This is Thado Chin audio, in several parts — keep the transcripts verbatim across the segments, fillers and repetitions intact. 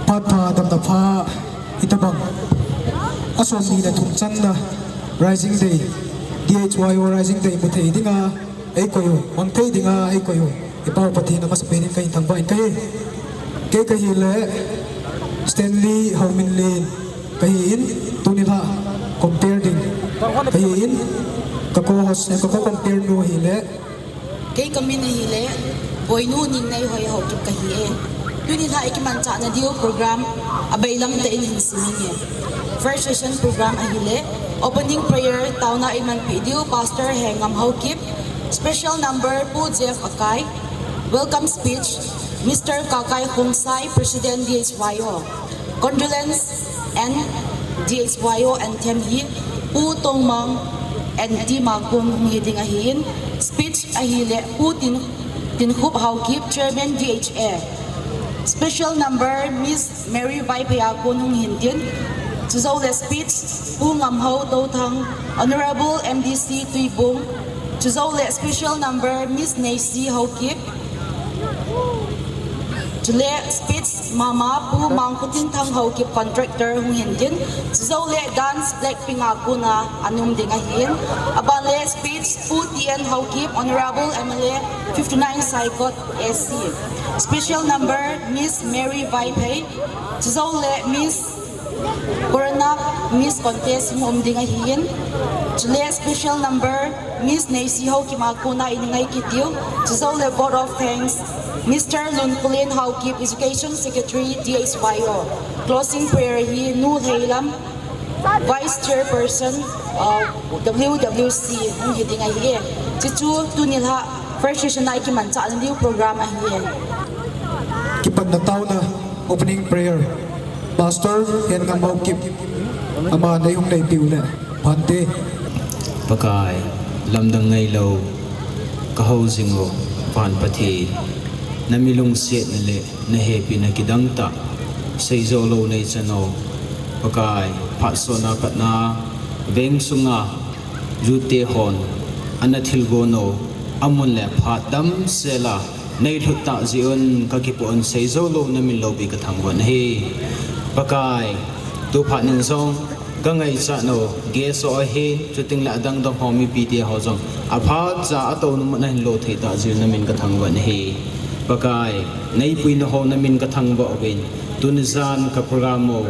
Phat pha, damna pha, itobang. Asom ni le thum channa Rising Day, D H Y O Rising Day mu thei dinga eikoi u, mang thei dinga eikoi u, i Pa Pathen amasapen in kahin thangvah in kahi. Kei kahile Stanley Haominlen kahin, tuni lha compere ding kahin, ka co-host, ka co-compere nu hile Kei kamin ahile Boinu Ningnei Hoi Haokip kahi e. Tuni lha ikimanchah na diu program abailam tah in hin simin e. First session program ahile opening prayer, taona imanpi diu Pastor Hengam Haokip, special number Pu Jeff Akai, welcome speech Mister Kakai Khongsai, President D H Y O. Condolence and D H Y O anthem hi Pu Tongmang and T Makun hung hi ding ahin, speech ahile Pu Tin, Tinkhup Haokip, Chairman D H A. Special number Miss Mary Vaiphei a kon hung hin tin. Chujou le speech Pu Ngamhao Touthang, Honorable M D C Tuibung. Chujou le special number Miss Neisi Haokip. Chule speech mama Pu Mangkhutinthang Haokip, contractor hung hin tin. Chujou le dance Blackpink a kona ana um ding ahin. Aban le speech Pu T N Haokip, Honorable M L A fifty-nine Saikot A C. Special number Miss Mary Vaiphei. Chujou le Miss Corona Miss Contest hung um ding ahin. Chule special number Miss Neisi Haokip a kona ina ngai kit diu. Chujou le vote of thanks Mister Lunkholen Haokip, Education Secretary, D H Y O. Closing prayer hi Nu Lheilam, Vice Chairperson of W W C hung hi ding ahi. Chuchu tuni lha first session a ikimanchah na diu program ahi. Kipatna taona, opening prayer. Pastor Hengam Haokip, ama nei hung neipiu le, Bhante. Pakai, lamdang ngailou, ka hou jing u, Van Pathen, na mi lungsetna le na hepina kidang tah, seijou lou nei chan u. Pakai, phat sotna patna, veng sunga, Jute hon, ana thilgon u, amun le phat damsel a, nei lhut tah jeh un, ka kipo un seijou lou na min loupi ka thangvah ahi. Pakai, tu phat nin jong, ka ngaichat u, guest ho ahin, chuting le adang dang ho mipi te ho jong, aphat cha a tou na mun a hin lo thei tah jeh un na min ka thangvah ahi. Pakai, nei puina ho na min ka thangvah uvin, tuni jan ka program u,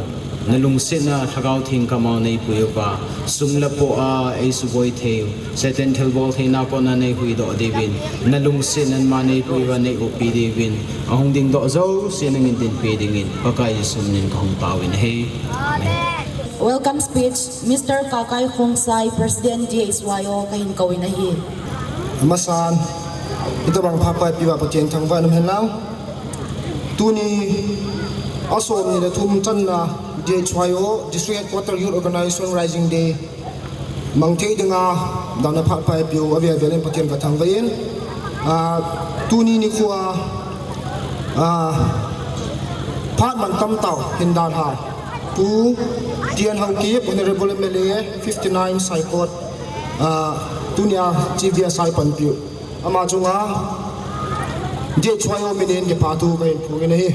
na lungsetna Lhagao Theng ka mau nei pui uva, sum le pai a ei suboi thei u, Satan thilbol theina kona nei huhdoh diuvin, na lungsetna ma nei pui uva nei uppi diuvin, ahung ding doh jouse na ngen dinpi dingin, Pakai Jesu min in ka hung taovin ahi. Amen. Welcome speech, Mister Kakai Khongsai, President D H Y O, ka hin kou in ahi. Amasan, itobang phat pha eipeuva Pathen thangvah in um hen lang. Tuni, asom ni le thum channa D H Y O, District Headquarter Youth Organization Rising Day, mang thei dinga, damna phat pha eipeu, avel vel in Pathen ka thangvah in. Ah, tuni nikho a, ah, phat mantam tah u hin dalha Pu T N Haokip, Honorable M L A fifty-nine Saikot, ah, tunia chief guest a ei panpiu. Ama chunga D H Y O min in kipa thu ka hin phongin ahi.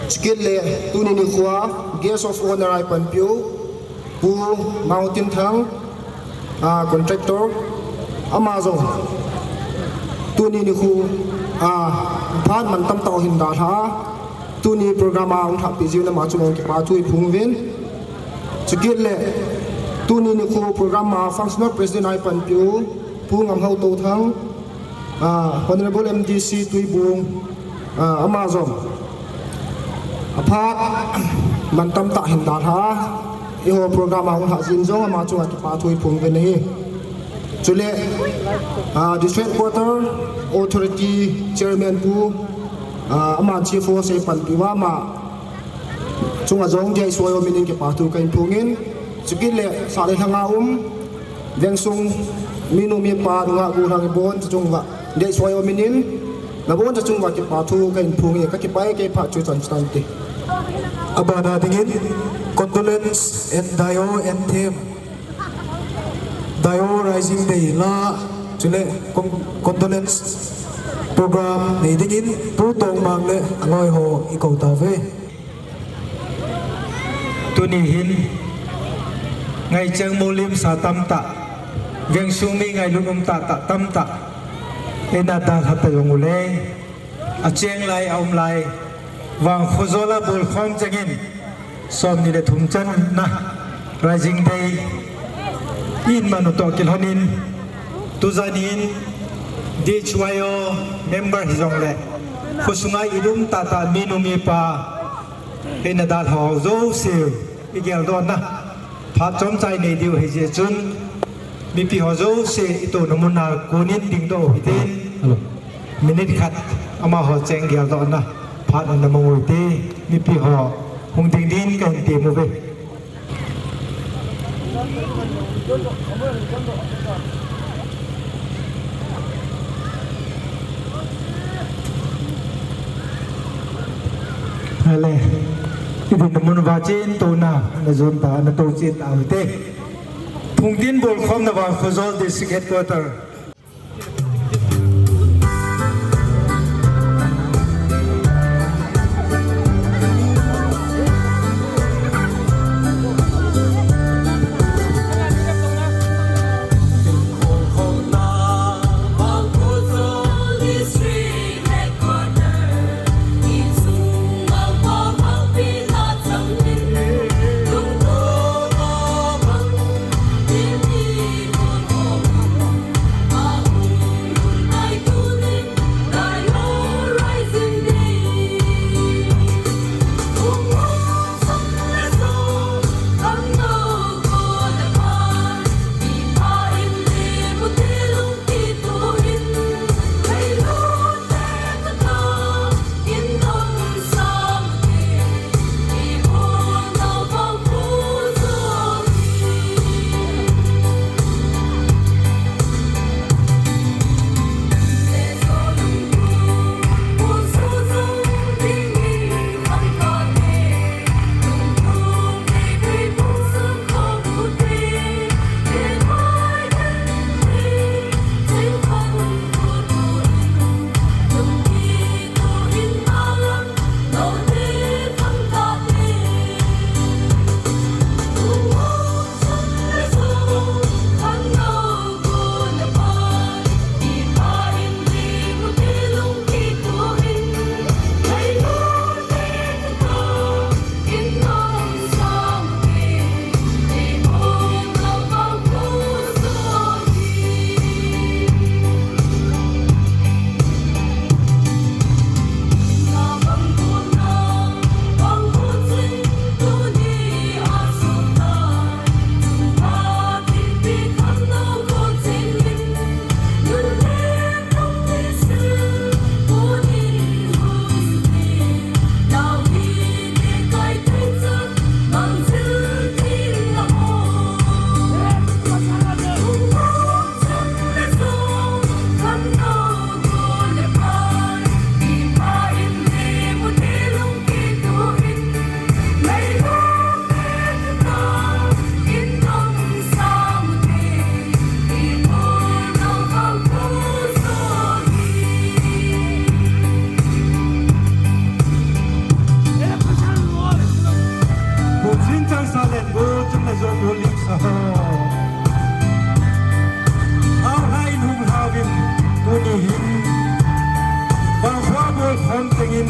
Chukit le tuni nikho a guest of honor a ei panpiu Pu Mangkhutinthang, ah, contractor, ama jong tuni nikho, ah, phat mantam tah u hin dalha, tuni program a hung lhahpi jeh un ama chunga kipa thu ei phong uvin. Chukit le tuni nikho program a functional president a ei panpiu Pu Ngamhao Touthang, ah, Honorable M D C Tuibung, ah, ama jong aphat mantam tah hin dalha, eiho program a hung lhah jeh in jong ama chunga kipa thu ei phong uvin ahi. Chule, ah, District Headquarter Authority Chairman Pu, ah, ama chief host a ei panpiu va ama chunga jong D H Y O min in kipa thu ka hin phongin, chukit le sah le lhang a um, veng sung minu mipa nungah gollhang ibon chachung uva D H Y O min in nabon chachung uva kipa thu ka hin phongin, ka kipah e, kei phat chu chan chan te. Abana dingin condolence and D H Y O anthem. D H Y O Rising Day la, chule con-, condolence program nei dingin Pu Tongmang le aloi ho i kou tauve. Tuni hin, ngaichang molim sa tamtah, vengsung mi ngailut um tahtah tamtah, eina dalha ta jong uleh, acheng lai, aum lai, Vangkho jol a bolkhom chengin, somni le thum channa, Rising Day, in manu toh kilhonin, tujan in, D H Y O member hijongle, khosunga ilum tahtah minu mipa, eina dalha ho jouse, igeldohna, phat chomcha inei diu ahijeh chun, mipi ho jouse, itouna muna konin dingdoh u hitin. Hello. Minute khat, amaho cheng geldohna, phat ana mang u hite, mipi ho, hung ding din kahin tem uve. Hale. Idinna mun uva chentona, ana jon ta, ana tou chen tau hite. Phungtin bolkhomna Vangkho jol District Headquarter. Buchin chang salen, buchin na jo bulim sa ho. Hau hai lung hau vin, tuni hin. Vangkho bolkhom chengin.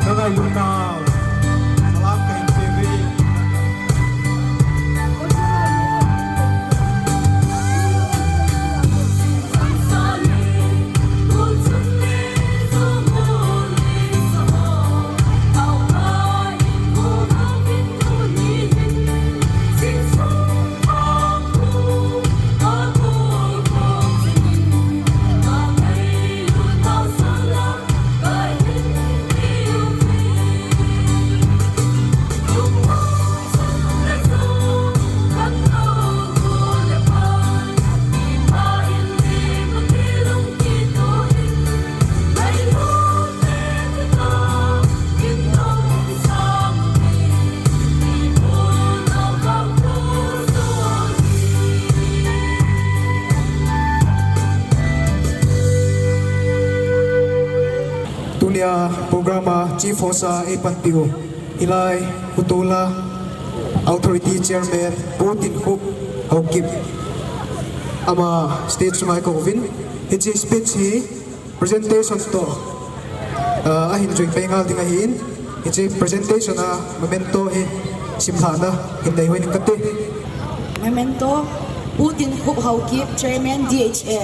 Ka ngailut nau. Salam kahin pe uve. Tunia program a chief host a eipanpiu Hilai, Pu Tula, Authority Chairman, Pu Tinkhup Haokip. Ama stage sunga kou uvin, hiche speech hi presentation toh, ah, ahin jui pei ngal ding ahin, hiche presentation a memento hi simlhahna hin nei uvin kati. Memento, Pu Tinkhup Haokip, Chairman D H A,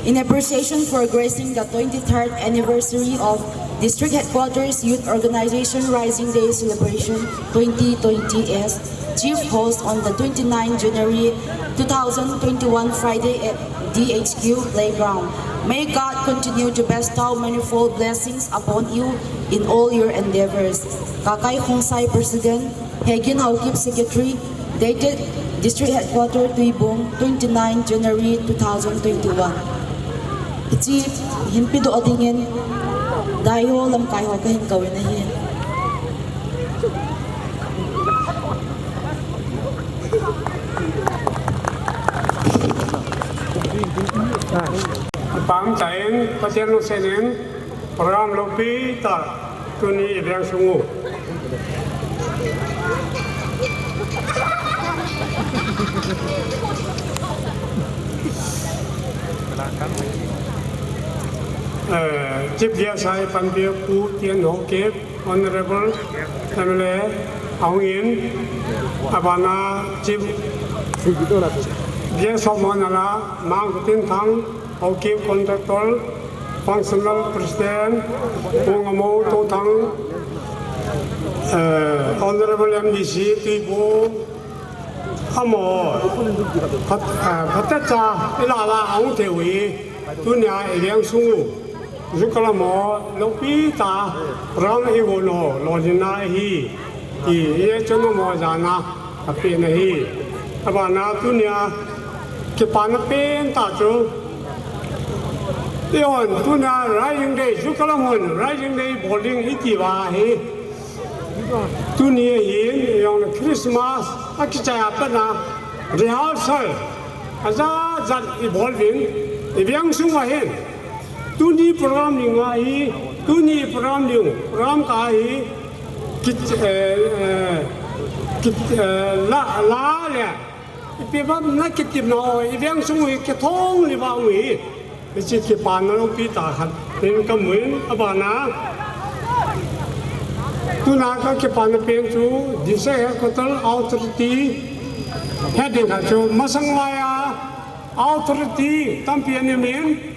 in appreciation for gracing the twenty-third anniversary of District Headquarters Youth Organization Rising Day Celebration twenty twenty as Chief Host on the twenty-ninth January two thousand twenty-one, Friday at D H Q Playground. May God continue to bestow manifold blessings upon you in all your endeavors. Kakai Khongsai, President, Hegin Haokip, Secretary, dated District Headquarter, Tuibong, twenty-nine January two thousand twenty-one. Hiche hin pedoh dingin, dai ho, lamkai ho kahin kou in ahi. Pam tain, Pathen lungset in, program loupi tah tuni i veng sung u. Eh, Chief Guest a panpi Pu T N Haokip, Honorable M L A, ahung in, abana Chief Guest of Honour a, Mang Kutin Thang, Haokip Contractor, Functional President, Pu Ngamo Touthang, eh, Honorable M D C, Tuibong, amaho, phat-, eh, phatecha, i lah a, ahung thei u hi, tunia i veng sung u, Zukala mo, loupi tah, program i hon u, lolhinna hi, i, i chun mo jana, apeh na hi. Abana tunia, kipana pen tah chu. I hon, tunia Rising Day, Zukala mo, Rising Day bol ding i ti uva hi. Tuni hin, i jong Christmas, akichai a pat na, rehearsal, ajat jat i bol uvin, i veng sung uva hin. Tuni program ding ahi, tuni program ding, program kah hi, kit, eh, eh, kit, eh, la, la le, ipi ham na kitim nau, i veng sung u hi kithong lheh uva u hi, hiche kipana loupi tah khat, hin kamun, abana. Tuna ka kipana pen chu, District Headquarter Authority, heading khat chu, masang laiya, Authority tampi ana um in,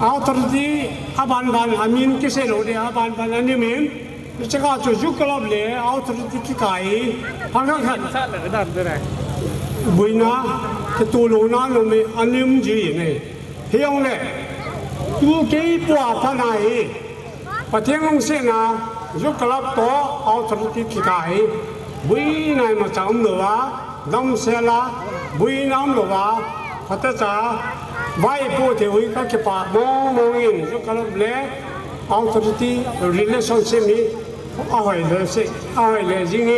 authority aban ban a min kisei lou ding, aban ban ana um in, hiche kah chu Youth Club le authority kikah hi, phat khat khat boina, kitoh louna ana um in, ana um ji in ahi. Hijongle, tu kei pua phat na hi, Pathen lungsetna, Youth Club toh authority kikah hi, boina imacha umlouva, damsel a, boina umlouva, phatecha, vaipoh thei u hi kakipah mong mong in, Youth Club le authority relationship hi ahoi lheh seh, ahoi lheh jing e,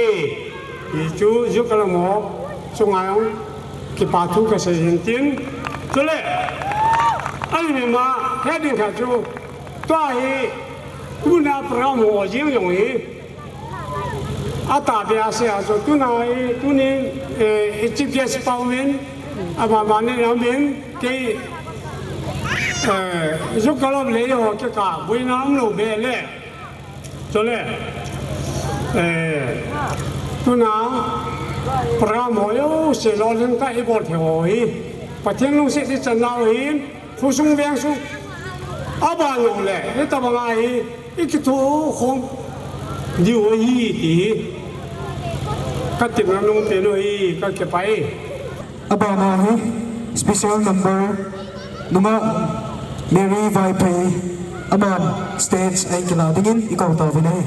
ti chu Youth Club mo chunga jong kipa thu kasei hin tin, chule, ahi ma, heading khat chu, Tua hi, tuna program ho jing jong hi. Atahbeh a seija chu tuna hi, tuni, eh, i Chief Guest pa um in, aban ban in um in, kei, eh, Youth Club le ho kikah, boina umlou beh le. Chule, eh, tuna program ho jouse lolhin tah a i bol thei ho hi. Pathen lungset i chan nau hin, Khosung vengsung, aban jongle, hitabang a hi, i kithokhom diu ahi ti hi, ka tepna nung pen u hi, ka kipah e. Aban a hi, special number, nungah Mary Vaiphei, aman stage a i kilah dingin i kou tauvin ahi.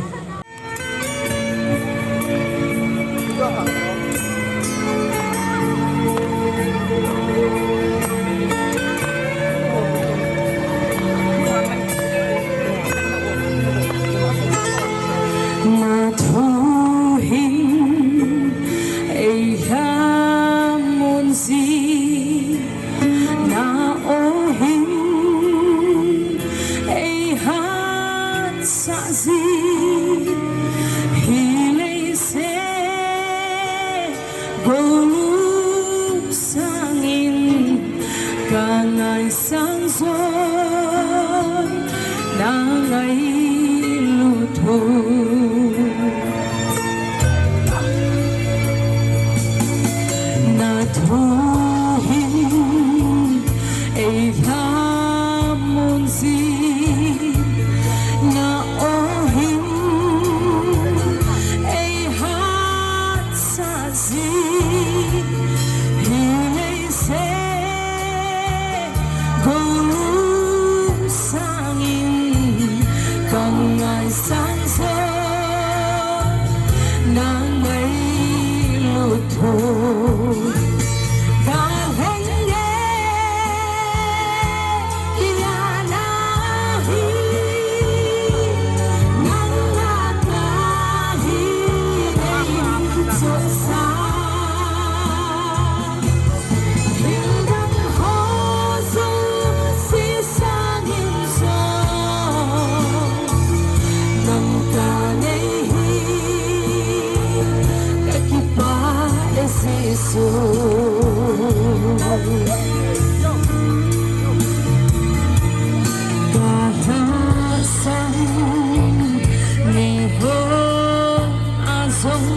Na thu hin ei lhamon ji, na aw hin ei hatsah ji. Ka ngaisang joh, na ngailut u. Na thu hin ei lhamon jin, na aw hin ei hatsah jin, hi leiset golhung sangin ka ngaisang joh, na ngailut u. Ka lheng e, kei a na hi, nang a ka hi nei joh sa. Thil dang ho jouse sangin joh, nang ka nei hi, ka kipah e Jesu. Ka lhasam nei ho a jong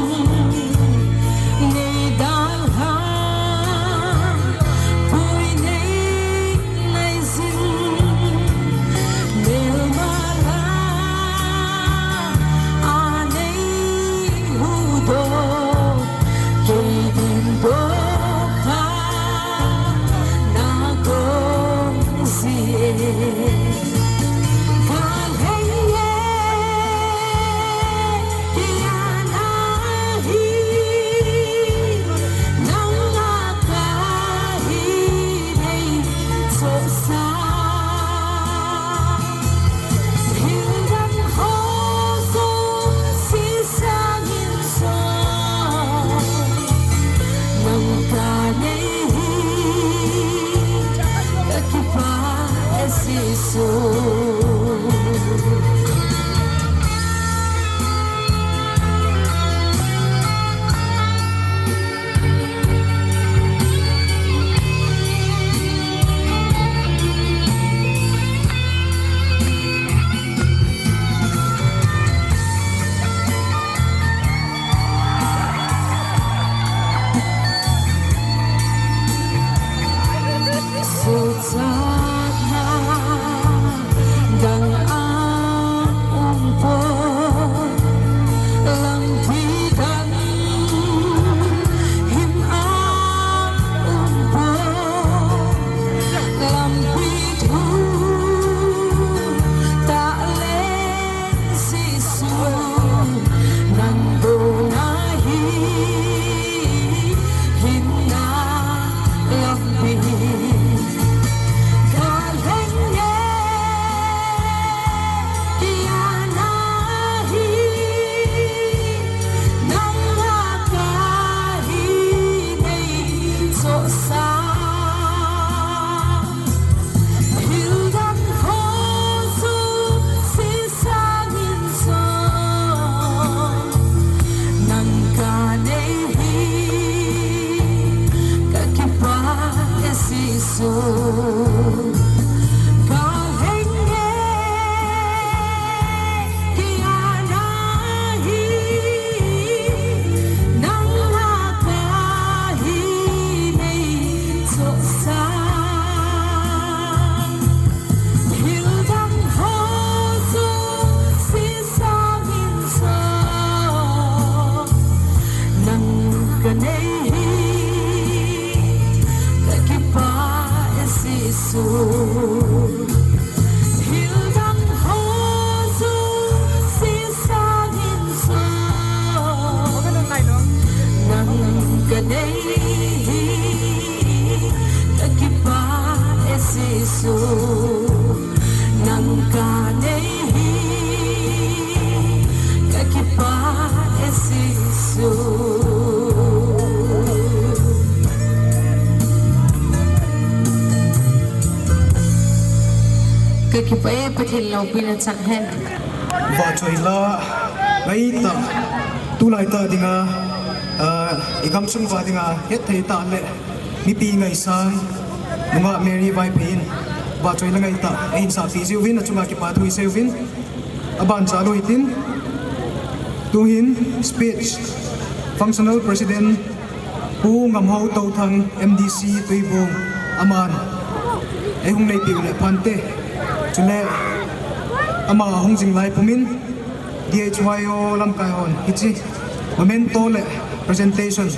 nei dalha, pui nei nai jin, melma la a nei huhdoh, kei dingdoh kha na kong jin. Ka lheng e, kei a na hi, nang a ka hi nei joh sa. Thil dang ho jouse sangin joh, nang ka nei hi, ka kipah e Jesu. Suhchatna dang a um poi, lampi dang hin a um poi, lampi thum tah le Jesu, nang dong ahi, hinna lampi. Ka lheng e, kei a na hi, nang a ka hi nei joh sa. Thil dang ho jouse sangin joh, nang ka nei hi, ka kipah e Jesu. Ka lheng e, kei a na hi, nang a ka hi nei joh sa. Thil dang ho jouse sangin joh, nang ka nei hi, ka kipah e Jesu. Thil dang ho jouse sangin joh, nang ka nei hi, ka kipah e Jesu. Nang ka nei hi, ka kipah e Jesu. Ka kipah e, Pathen loupina chang hen. Vahchoi la, ngaitah, tulai tah dinga, ah, i gamsung uva dinga, hetthei tah le, mipi ngaisang, Nungah Mary Vaiphei in vahchoi le ngaitah eihin sahpeh jiuvin, achunga kipa thu isei uvin. Abancha lou hitin, tuhin speech, Functional President Pu Ngamhao Touthang, M D C Tuibong, aman eihung neipeh u le phante. Chule ama hung jing lai pumin D H Y O lamkai hon hiche memento le presentation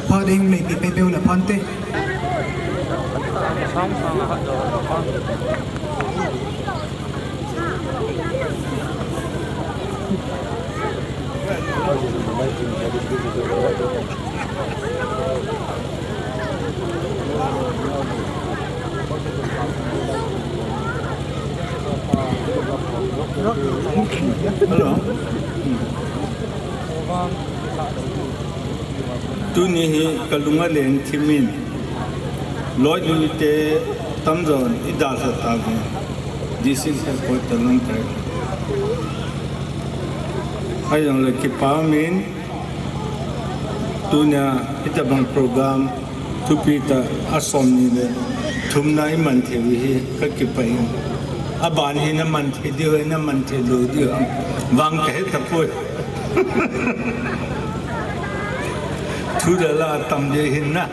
phat eihung neipeh peipeu le phante. Hello. Tuni hi kalung alengthimin, loiluite tamjon idalha tauvin, D C headquarter lamkai. Ahijongle kipa umin, tunia hitobang program thupi tah a somni le thumna iman theiu hi kakipah in. Aban hi naman thei diu, naman thei lou diu vang kahe tapoi. Thu le la atam ding ahin na.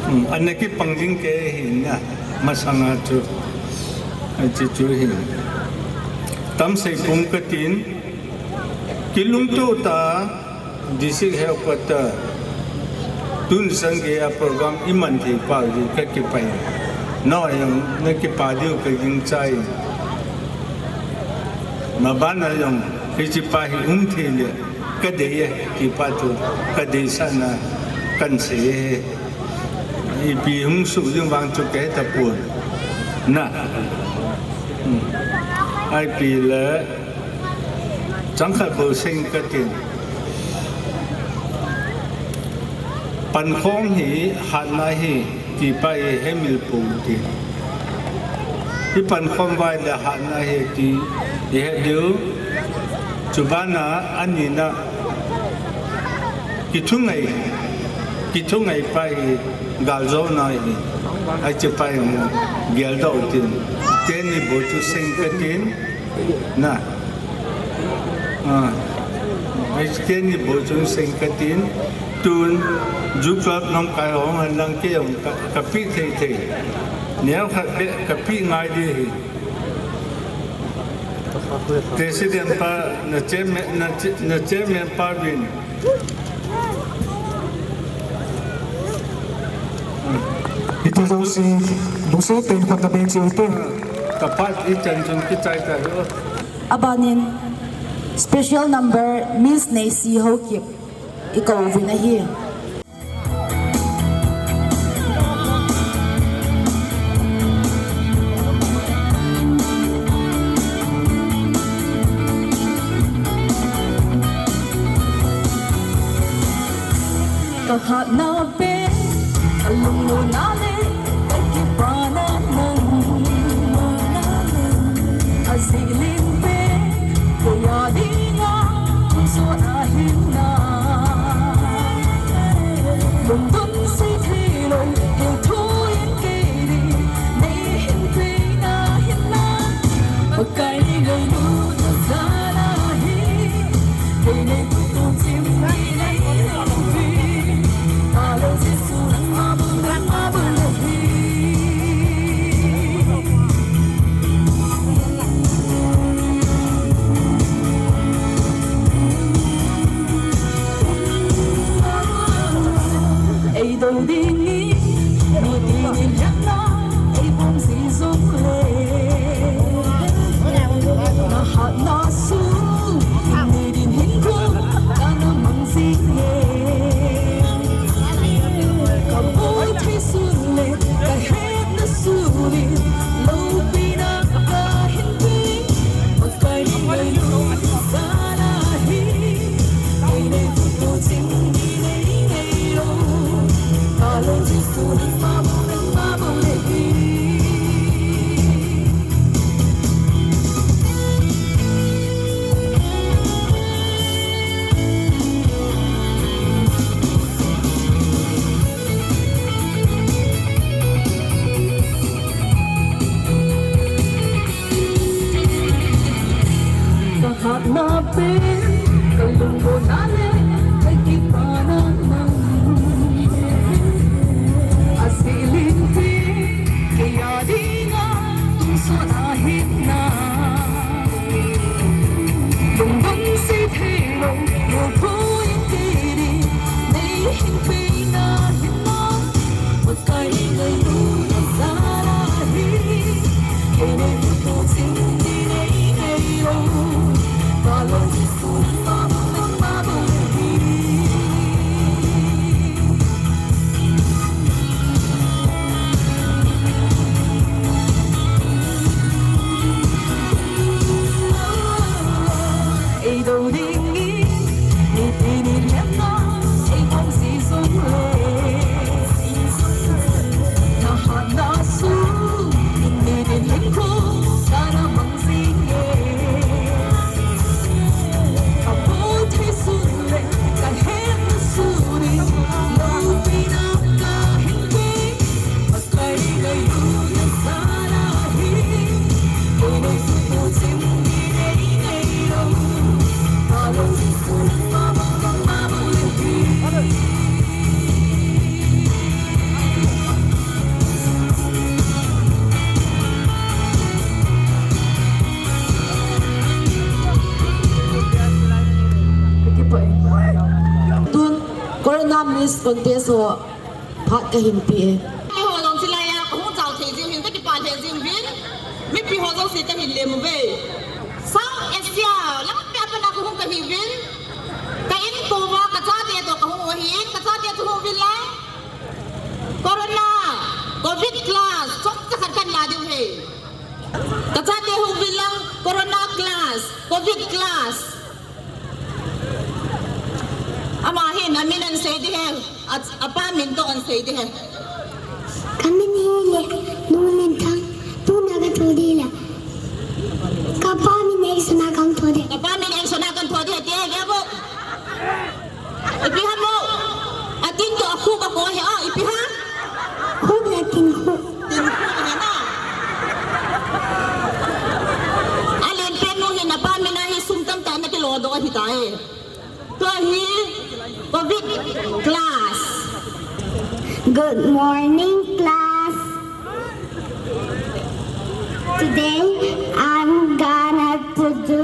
Hmm, ana kipang jing kei ahin na. Masanga chu, hiche chu ahin. Tamsei pum katin, kilungto tah, D C headquarter, tun sangei a program iman thei pau hi kakipah in. Nangho jong nakipa diu kagingchai. Maban a jong hiche pa hi um thei le kadei e, tipa chu kadeisahna kahin sei e. Ipi hung soh ding vang chu kahe tapon. Na. Hmm. Ipi le chang khat bou seiyin katin. Pankhom hi hatna ahi, tipa hi hemil pou ti. Ipankhom uva ahile hatna ahi ti ihet diu. Chubana anina kithungai, kithungaipa hi galjona ahi. Hichepa hi geldoh utin. Teni bou chu seiyin katin. Na. Ah. Hiche teni bou chu seiyin katin. Tun, Ju Club lamkai hung hen lang kei jong ka, kapeh thei thei. Neokhat beh kapeh ngai ding ahi. President pa, na chairman, na, na chairman pa vin. Hiti jouse, lungset tah in khut nabeng cheh ute. Kapat ichan chun kichai tai o. Abanin, special number, Miss Neisi Haokip, ikou uvin ahi. Kahatna pen, alunglutna le, kakipana nang. Ajeh len pen, keiya dinga, hung sot ahi nai. Lungdon sei theilou, hil thu in kei ding, nei hin peina hin nai. Pakai nei ngailutna jal a hi, kei nei tutu chim nei nei lou hi. Phalou Jesu nangma bou, nangma bou lou hi. Eidou dingin, mi dingin lhepna, eipom ji jongle. Nahatna sun, mi din hinkho, kana mang jinge. Kaboi thei sun le, kahetna sun in, loupina kahin pe. Miss Contest ho phat kahin pe e. Keiho jong chulai a kahung chao thei jing hin kakipah lheh jing uvin. Mipi ho jouse kahin lem uve. South Asia lampi a pat a kahung kahi uvin. Ka in pouva kachate toh kahung u ahin, kachate chu hung uvin lang. Corona, Covid class, chomcha khat kahin la diu ahi. Kachate hung uvin lang, Corona class, Covid class. Ama hin amin ahin sei ding ahi, a, apa min toh ahin sei ding ahi. Kamin hi le, Numinthang, tuna katho ding le. Kapa min Angsona kahin tho ding. Kapa min Angsona kahin tho ding, ti ahi ve vo. Ipi ham mo? Atin toh akhup akoi ahi, ah, ipi ham? Khup le tinkhup. Tinkhup ahi na. Alen pen nu hin apa min a hi sum tamtah ana kilo doh ahitai. Tua hi Covid class. Good morning, class. Today, I'm gonna to do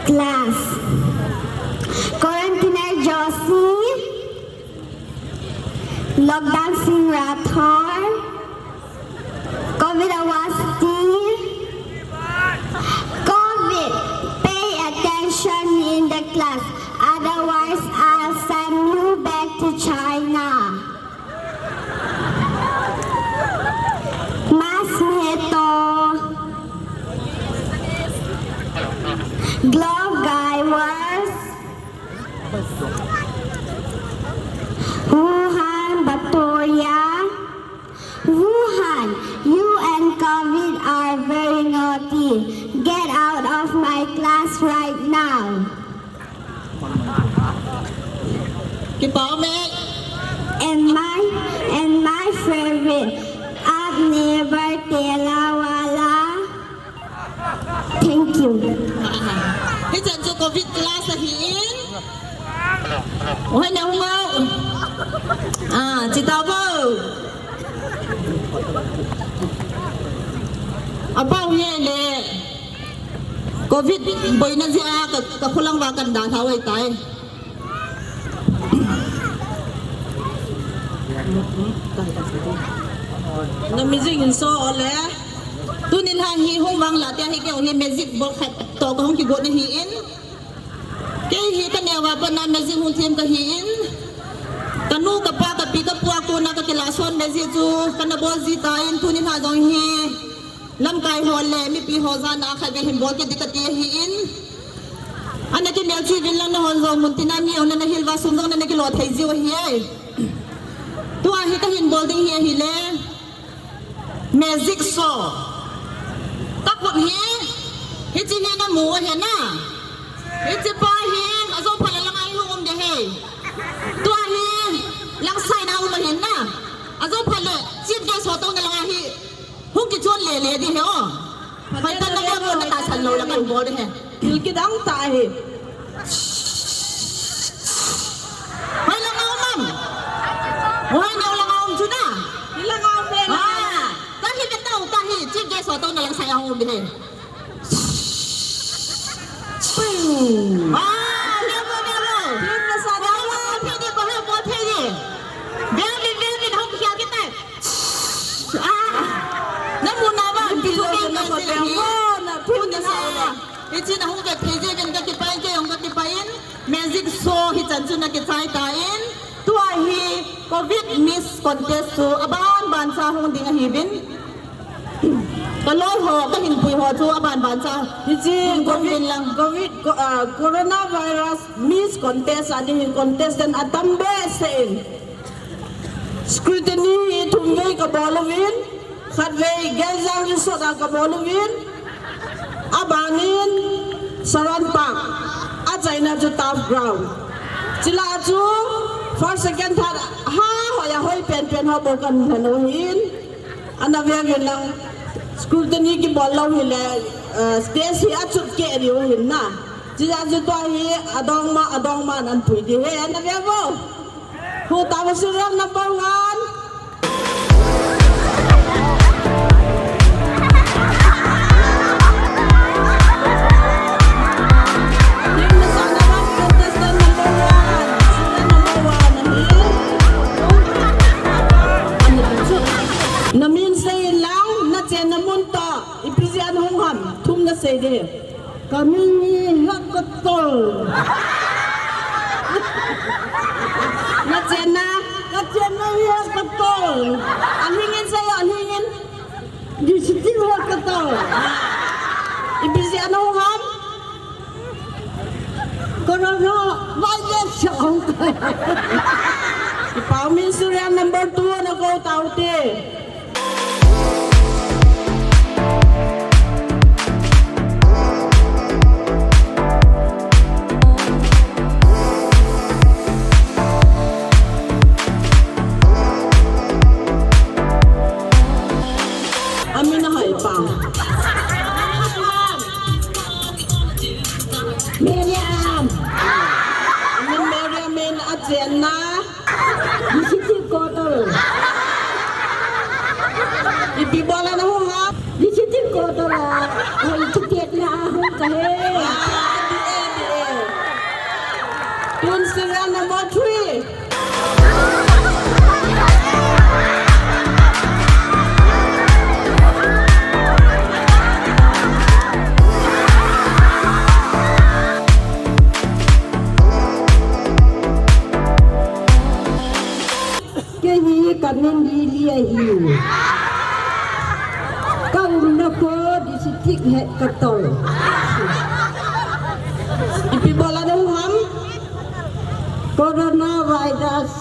class. Quarantiner Josie, Lokdang Singh Rathore, Covid Awasthi, Covid, pay attention in the class, otherwise I'll send you back to China. Mask meto. Glove gaiwas. Wuhan Batoya. Wuhan, you and Covid are very naughty. Get out of my class right now. Kipah e. And my, and my favorite, aap ne bar tela wala. Thank you. Hichan chu Covid class ahin. Oi, nahung o. Ah, chita vo. Apau hi le. Covid boina jeh a ka, ka kholang va kan dalha u ahitai. Na music in so ole. Tunin ha hi hung vang la tia hi keiho hi music box khat toh kahung kigot na ahin. Kei hi ka neo a pat na music hung them kahin. Ka nu, ka pa, ka pi, ka pu a kona ka kilah son music chu kana bol ji tan, tunin ha jong hi lamkai ho le mipi ho jana khatvei hin bol kit ding kati ahin. Ana kimelchih uvin lang, nahon jong mun tina mi jong nana hil uva, sum jong nana kilo thei jiu ahi e. Tua hi kahin bol ding hi ahile, magic show. Ka khut hi, hiche hi namu u ahi na. Hiche pa hi, ajou phat le langa hi hung um ding ahi. Tua hi, lang side a um ahi na. Ajou phat le, chief guest ho touna langa hi hung kichon lele ding ahi o. Hoitah in nang neo na tahsan lou le kan bol ding ahi. Thil kidang tah ahi. Hoi langa um am? Hoi neo langa um chu na? Hi langa um e. Ah, tua hi ka tao, tua hi chief guest ho touna lang side a um ding ahi. Ah, neo vo, neo vo. Thil nasa, neo vo. Bol thei ding, bol thei ding. Bol ding, bol ding, hung kikhel kit tai. Ah, namu na va, thil lo na ko te mo na, thil nasa. Hiche na hung vet thei jeh uvin kakipah in, kei jong kakipah in, magic show hichan chu na kichai tan, tua hi Covid Miss Contest chu aban ban cha hung ding ahiuvin. Ka loi ho, ka hinpui ho chu aban ban cha. Hiche hung ding Covid, uvin lang. Covid, co-, ah, Coronavirus Miss Contest a ding hin contestant atam behseh in. Scrutiny hi thum vei ka bol uvin, khat vei Geljang Resort a ka bol uvin, aban in Saron Park, achaina chu Turf Ground. Chule chu first, second, third, ha, hoi a hoi pen pen ho bou kan lhen u ahin. Ana ve uvin lang, scrutiny kibol lou hile, eh, stage hi achut keh diu ahin na. Chule chu tua hi adongma, adongma nan pui ding ahi, ana ve vo. Hu ta vo, serial number one. Team Nasaona Rap contestant number one. Serial number one. Namun toh, ipi jeh a nahung ham, thum nasei ding. Ka min hi Hekatol. Nachenna? Kachenna hi Hekatol. Alhingin seiyo, alhingin. District Hekatol. Ipi jeh a nahung ham? Corona virus ahung kai. Kipah umin, serial number two nakou taute. Amin ahoi pa. Miriam. Amin Miriam in, achenna. District Hekatol. Ipi bol a nahung ham? District Hekatol a hoi kitetna a hung kahi. Ah, D A, D A. Tun serial number three. Kei hi ka min Lily ahi. Ka umna kho District Hekatol. Ipi bol a nahung ham? Coronavirus.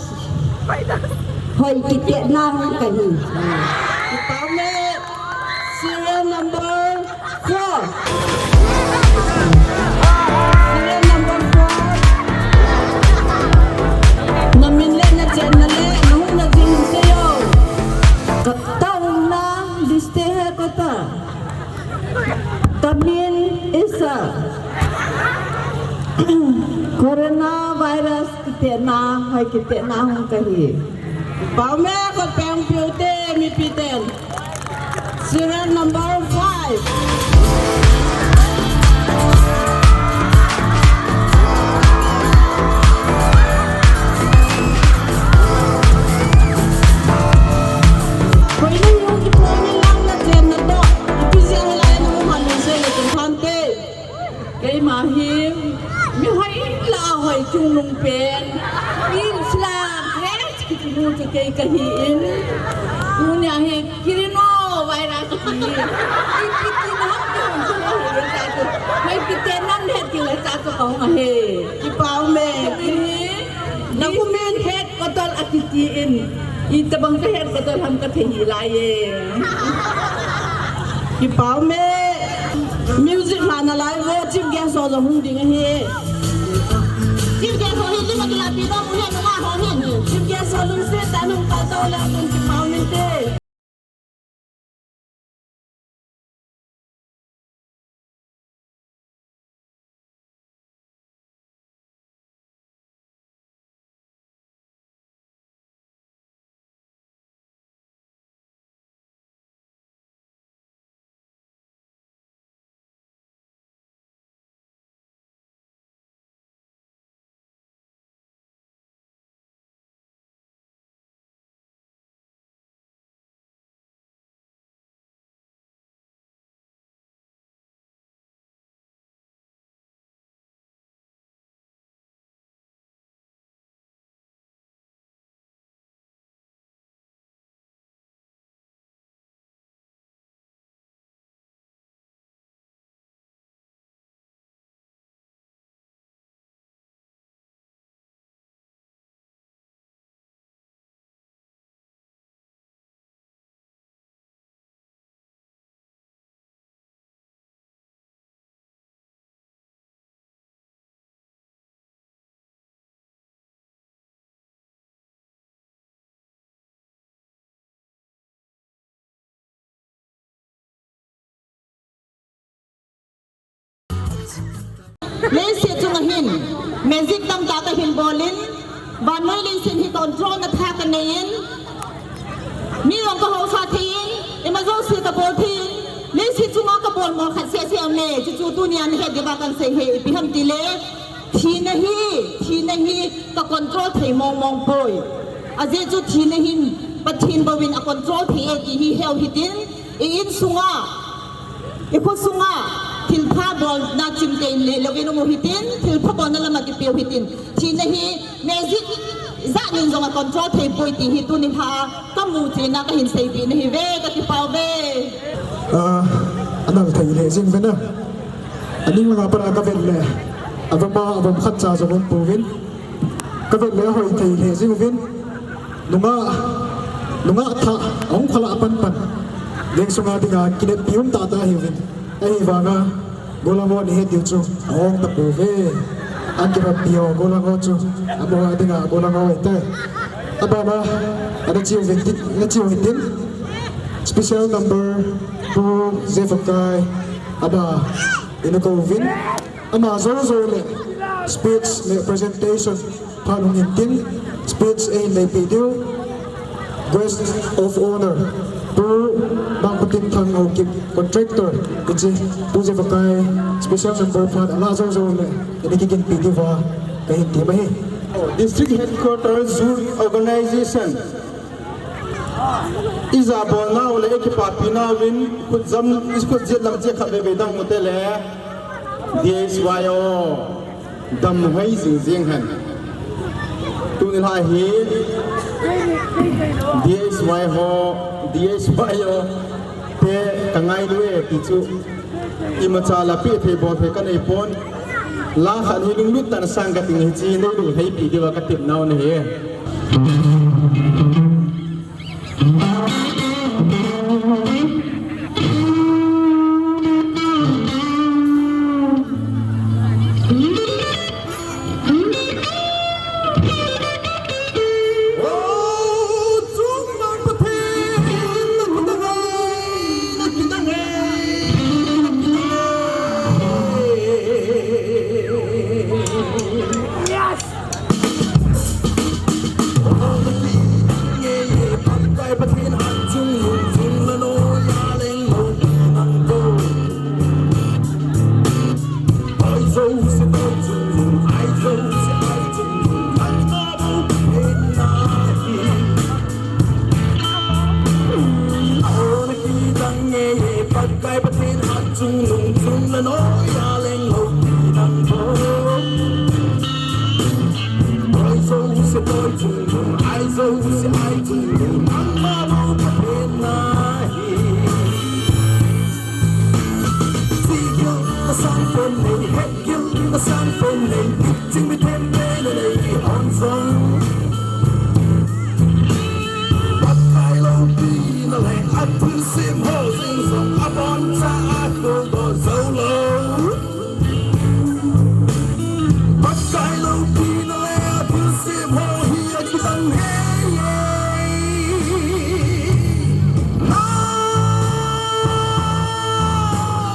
Hoi kitetna hung kahi. Kipah ume. Serial number four. Serial number four. Namin le nachenna le nahung na jing seiyo. Ka taona District Hekatol. Ka min Isa. Coronavirus kitetna, hoi kitetna hung kahi. Pau me, kot peng piu te, mipi ten. Serial number five. Koi ni hung kipo ni lang nachenna toh. Ipi jeh a hilai a nahung ham in sei le chun phante. Keima hi, mi hoi la hoi chungnung pen. Im slam, eh, kiti nu chu kei kahi in. Tunia hi, corona virus kiti. Kiti na ham tu, tu la hoi le cha chu. Hoi kiti nan le ti le cha chu kong ahi. Kipau me. Kiti. Nakumin Hekatol akiti in. Itobang ka Hekatol ham kathei hih laiye. Kipau me. Music lhana lai vo, chief guest ho jong hung ding ahi. Chief guest ho hi, lim a kilapi nom u hen, nunga ho hen. Chief guest ho lungset tah in hung kal tau le, tun kipau minte. Leiset chunga hin, magic tamtah kahin bol in, vannoi leiset hi control na tha kanei in, mi jong kahaosa thei in, ima jouse kabol thei in, leiset chunga kabol mo khat seh seh aume, chuchu tunia nahet diuva kahin sei e, ipi ham tile, thina hi, thina hi ka control thei mong mong poi. Ajeh chu thina hin, Pathen bou in a control thei e ti hi heu hitin, I insunga, i khosunga, thilpha bolna chingtei le louvin um u hitin, thilpha bolna lama kipiu hitin. Thina hi magic jat in jong a control thei poi ti hi tuni lha kamu chena kahin seipeh na hi ve, kakipah uve. Ah, anal thei le jing ve na. Aning langa pat a kavet le, avama avom khat cha jong um pouvin. Kavet le ahoi thei le jing uvin. Nungah, nungah thah, ahung khalah panpan. Veng sunga dinga kineppi um tahtah ahiuvin. Ahivanga, gollhang ho nahet diu chu ahong tapouve. Akirappi ho gollhang ho chu, amaho dinga gollhang ho ahitai. Abana, ana chiu vin tin, ana chiu vin tin. Special number two, J F K I, ama, ina kouvin. Ama jou jou le speech le presentation phat hung hin tin, speech eihin neipeh diu. Guest of Honour, Pu Mangkhotinthang Haokip, contractor, hiche, Pu J F K I special number phat alah jou jou le, ina kiginpi diuva kahin tem ahi. District Headquarters Youth Organization. Ija bolnau le ikipapi nauvin, khutjam, ikhut jet lam che khat veve dang ute le, D S Y O, damhoi jing jing hen. Tuni lha hi, D S Y ho, D S Y O, te kangailu e ti chu, imacha la pe thei bol thei kanei pon, la khat hi lunglut tah in sang kating hiche, neilung heipi diuva katep nau ahi. Pakai Pathen hat chungnung chungnung a leng loupi nangho. Boi jouse boi chungnung, ai jouse ai chungnung, nangma bou Pathen ahi. Chihgil nasan pen nei, hetgil nasan pen nei, chingmi themte nanei hon jong. Pakai loupina le athilsem ho jeng jong abonchan akhol doh jou lou. Pakai loupina le athilsem ho hi akidang e.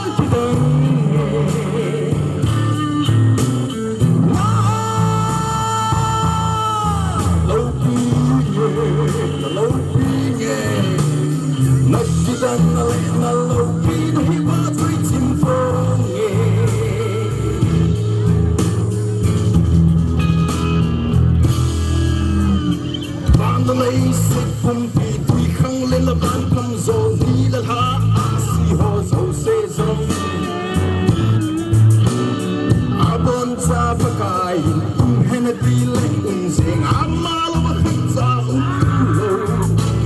Akidang e. Leiset pumpi twikhanglen a van tamjo ni le lha a si ho jouse jong. Aboncha Pakai in um hen ati le um jeng, ama lou a khatcha um lou,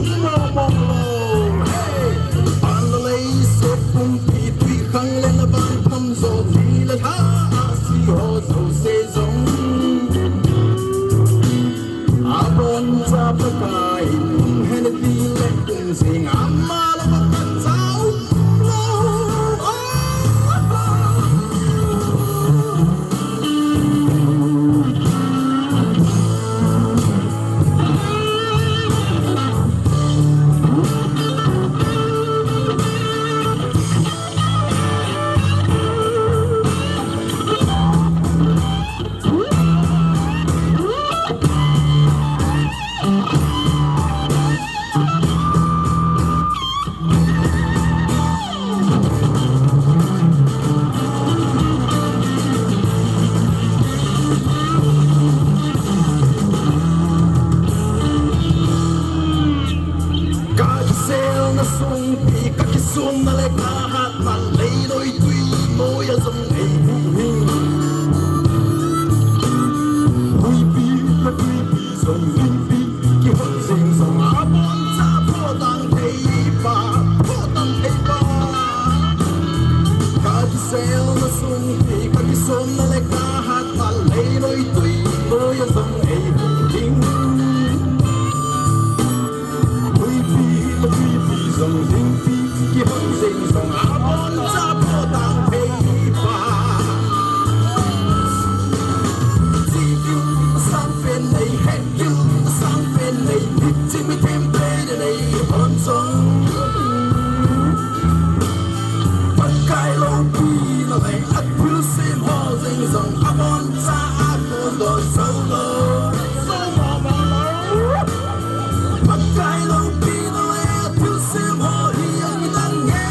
um mong mong lou. Hey! Van le leiset pumpi twi Kahat man leiloi tui moiya jong ei hung hing. Huipi le tuipi jong lingpi kihot jing jong aboncha photan thei pa, photan thei pa. Kakiselna sungpi, kakisomna le kahat man leiloi tui moiya jong ei hung hing. Huipi le tuipi jong lingpi kihot jing jong aboncha photan thei pa. Chigil sang pen nei, hetgil sang pen nei, mitchi mithem pen nei hon jong. Pakai loupina le athilsem ho jing jong aboncha akondoh jou lou. Pakai loupina le athilsem ho hi akidang nge.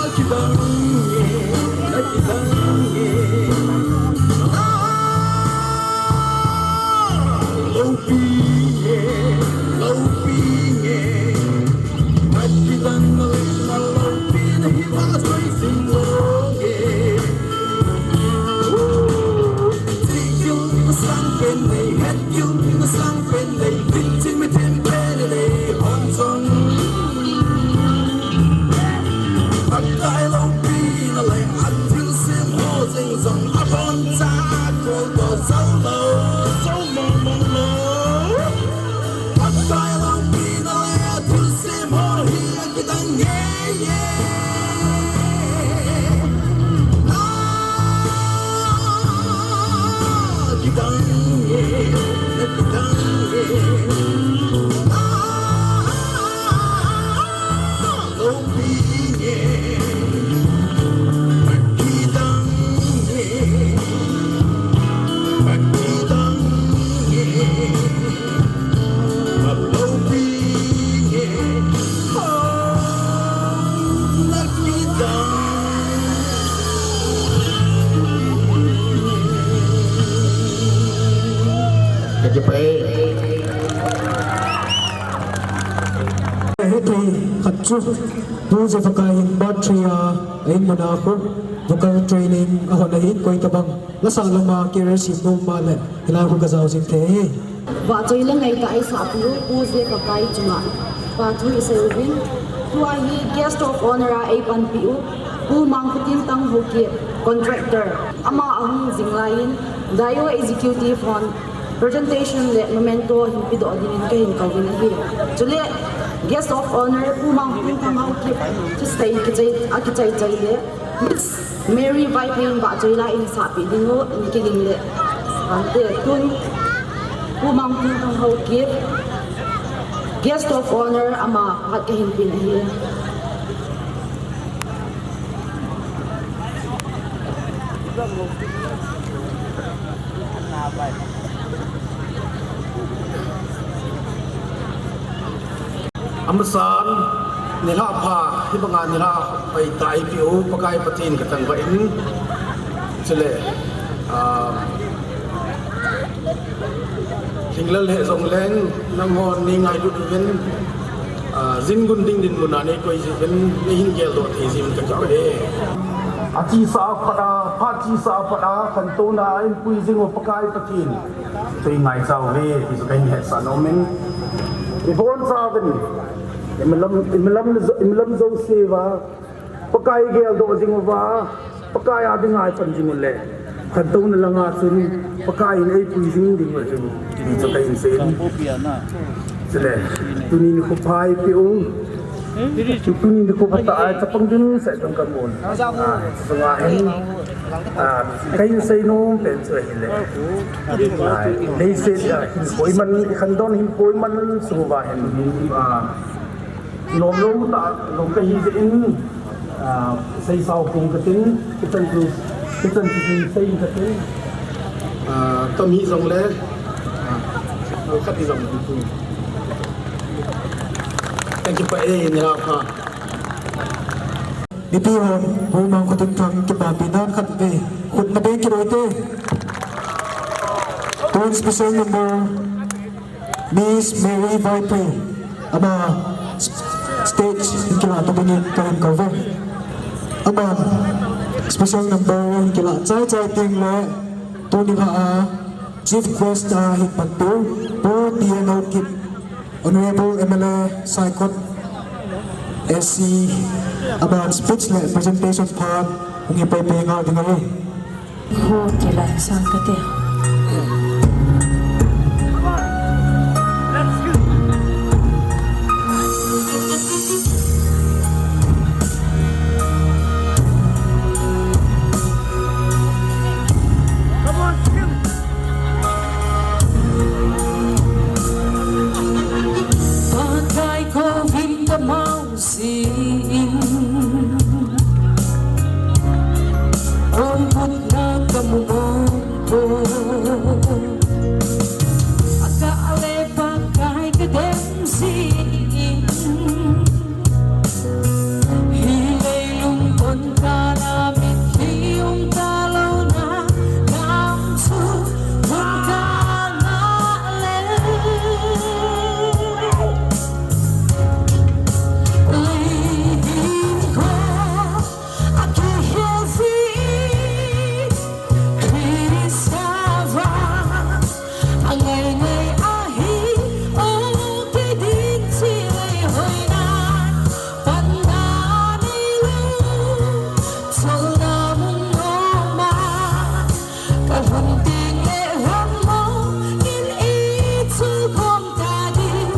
Akidang nge, akidang nge. Loupi nge, loupi nge. Akidang nge, loupi nge. Hi vang choi sing lou nge. Chigil sang pen nei, hetgil sang pen nei, mitchi mithem pen nei hon jong. Pakai loupina le athilsem ho jing jong aboncha akondoh jou lou, jou mong mong lou. Pakai loupina le athilsem ho hi akidang nge. Akidang nge, akidang nge. Loupi nge, akidang nge, akidang nge. Loupi nge, akidang. Kakipah e. Hithei khat chu, Pu Jeff Akai in birthday a, a in muna khu vocal training ahon ahin, koi tabang lasa lama career sem nom ma le, hilai khu gajao jing thei ahi. Vahchoi le ngaitah eisahpiu Pu Jeff Akai chunga phathu isei uvin. Tua hi guest of honour a eipanpiu Pu Mangkhotinthang Haokip, contractor, ama ahung jing laiyin, Dio Executive hon presentation le memento hin pedoh dingin kahin kouvin ahi. Chule guest of honour Pu Mangkhotinthang Haokip chu stage kichai, akichai chai le Miss Mary Vaiphei in vahchoi la in sahpeh diu in kiging le. Ante tun Pu Mangkhotinthang Haokip, guest of honour ama phat kahin pen ahi. Amasan, nilhah pha, hibanga nilhah hoitah eipeu Pakai Pathen kathangvah in. Chule, ah, Lhinglel hijong leng, nanghon neingailut uvin, ah, jing gun ding dinmun a neikoi jeh uvin, neihin geldoh thei jeh uvin kakipah e. Achesa a pat a, phat chesa a pat a, khantouna a eipui jing u Pakai Pathen chu ingaicha uve, ti chu kahin hetsah nom in. Ibonchauvin, imalam, imalam, imalam jouse uva Pakai geldoh jing uva, Pakai a dinga ipan jing ule, khantouna langa chun Pakai in eipui jing ding u ahi, ti chu kahin seiyin. Chule, tuni nikho pha eipeu, tuni nikho phatah a chapang dimset jong kamun. Ah, chunga hin, ah, kahin seinom pen chu ahile, ah, leiset a hin poiman, ikhandon hin poiman suh uva hin, ah, lomlou tah lom kahi jeh in, ah, seisao pong katin, hichan chu, hichan chu sei katin. Ah, tam hijongle, ah, khat hijongle. Thank you pa e, nilhah pha. Mipi hon, Pu Mangkhotinthang kipapi nan khatvei khut nabeng kit u hite. Tun special number Miss Mary Vaiphei, ama stage in kilah to dingin kahin kouve. Aman special number in kilah chai chai ding le tuni a chief guest a hin panpiu Pu T N Haokip, Honorable M L A Saikot A C, aman speech le presentation part hung hi pei pei ngal ding ahi. Ho, kilah sang kate. Pakai kou vin kamau jin, ong kutna kamu mong ko. Aga le Pakai kadem jin, hi leilung kon kana mitlhi um talouna, nam chu hun kangah le. Leihin ko akihe jin, Christa vang angai ngai ahi, o kei ding chilei hoina, panna neilou, cholna mun noma, kalhun teng le lhon mong in ichul khom ta ding,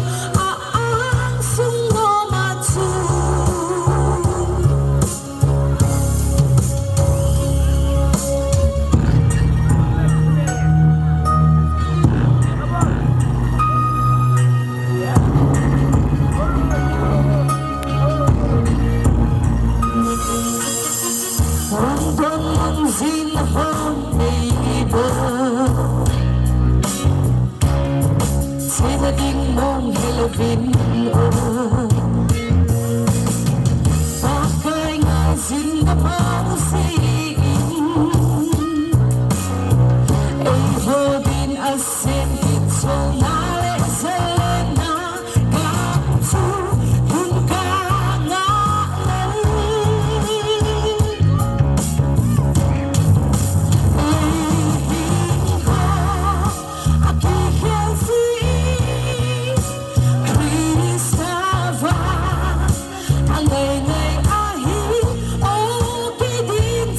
a angsung noma chu. Hung dong mang jin hon nei bou, chena ding mong helouvin o. Pakai ngaijin kamau jin, eiho din asem kichol na le jalen na, gam chu hun kangah le. Leihin ko akihe jin, Christa vang angai ngai ahi, o kei ding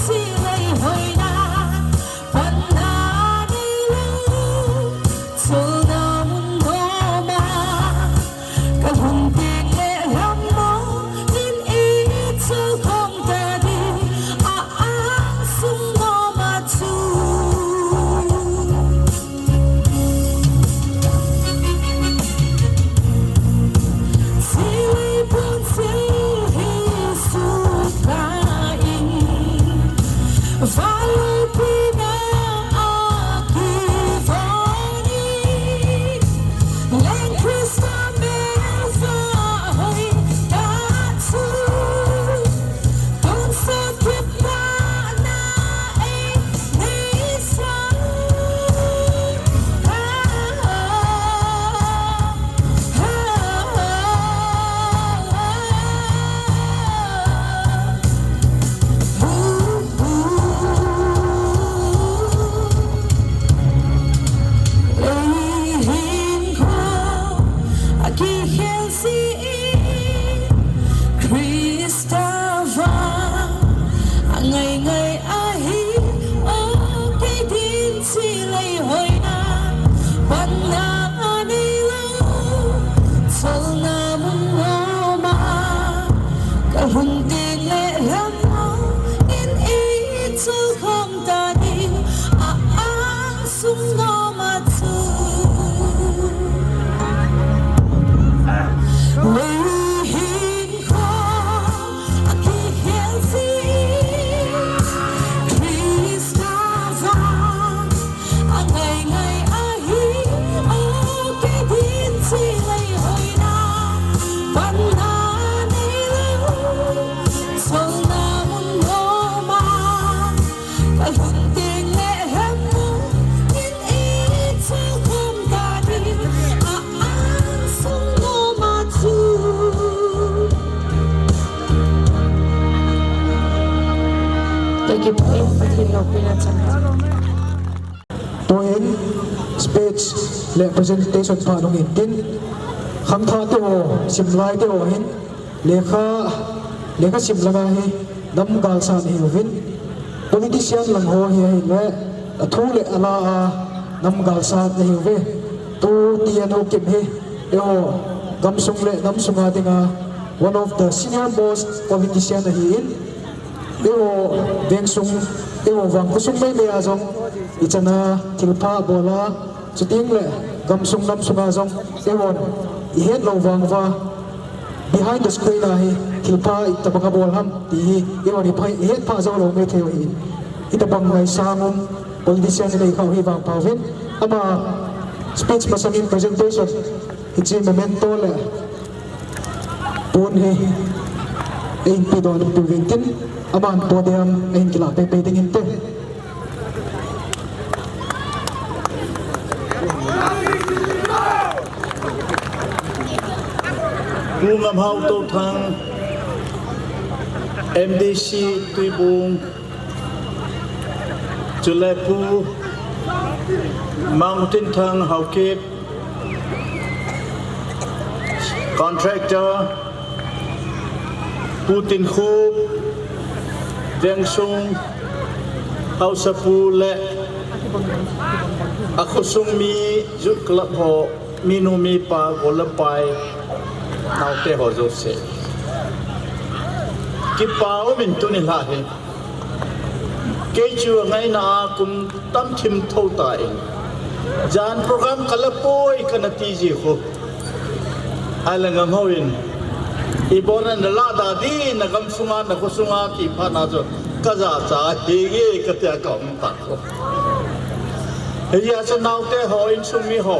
Tuin speech le presentation pha nung intin, khangthah te ho, simlai te ho hin, lekha, lekha sim langa hi nam galsat ahiuvin, politician lang ho hi ahile, athu le ala a nam galsat ahiuve. Tu T N O Kim hi, eiho gamsung le nam sunga dinga one of the senior most politician ahin, eiho vengsung, eiho vang khosung meimei a jong, ichana thilpha bol a, chuteng le gamsung nam sunga jong, eihon ihet lou vang uva, behind the screen a hi thilpha itobang abol ham ti hi, eihon ihet pha jou lou maithei u ahin, itobang ngaisang um politician inei khah u hi vangpha uvin, ama speech masangin presentation, hiche memento le pon hi eihin pedoh uvin tin, aman podium ahin kilah peipei ding inte. Pu Ngamhao Touthang, M D C Tuibung, chule Pu Mangtinthang Haokip, contractor, Pu Tinkhup, vengsung haosapu le akhosung mi, youth club ho, minu mipa, gol le pai, naote ho jouse, kipa umin tuni lha hi kei chu angaina a kum tam thim thou tan, jan program kala poi kana ti ji khu, ahile Ngamhao in, ibol a nalah da di, nagamsunga, nakhosunga ti phat na chu kajachat henge katia kaum ta khu. Hijeh a chu naote ho, insung mi ho,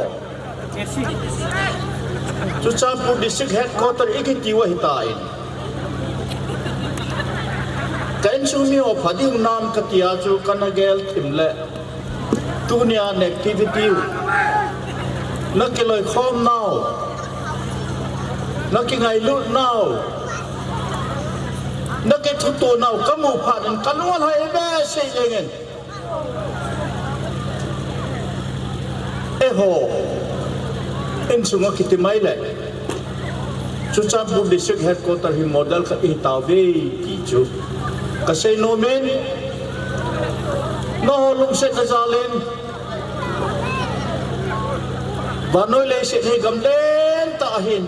Churachandpur District Headquarter ikiti u ahitan, ka insung mi ho pha ding nam katia chu kana gel thim le, tunia na activity u, nakiloikhom nau, nakingailut nau, nakithuto nau kamu phat in kalung alhai behseh jengin. Eiho insunga kiti mai le, Churachandpur District Headquarter hi model khat ihi tauve ti chu kasei nomin, nangho lungsetna jal in, vannoi leiset hi gamlen tah ahin,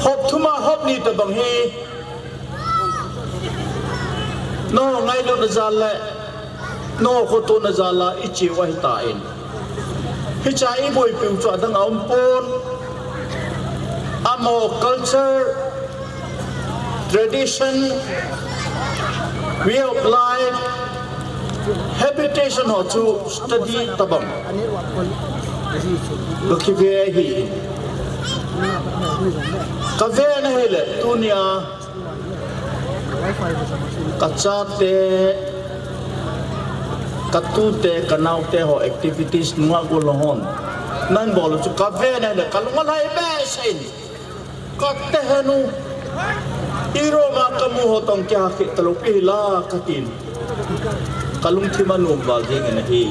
hop thum a hop ni tobang hi, nangho ngailutna jal le nangho khotona jal a icheu ahitan, hichea iboipiu chu adang a umpon, amaho culture, tradition, way of life, habitation ho chu study tobang kakive ahi. Kaven ahile tunia kachate, katute, kanaote ho activities nunga golhang hon nahin bol u chu kaven ahile kalung alhai behseh in, katehenu, iroima kamu ho toh kihahkeh talou pi hila katin, kalungthim anom val jengin ahi.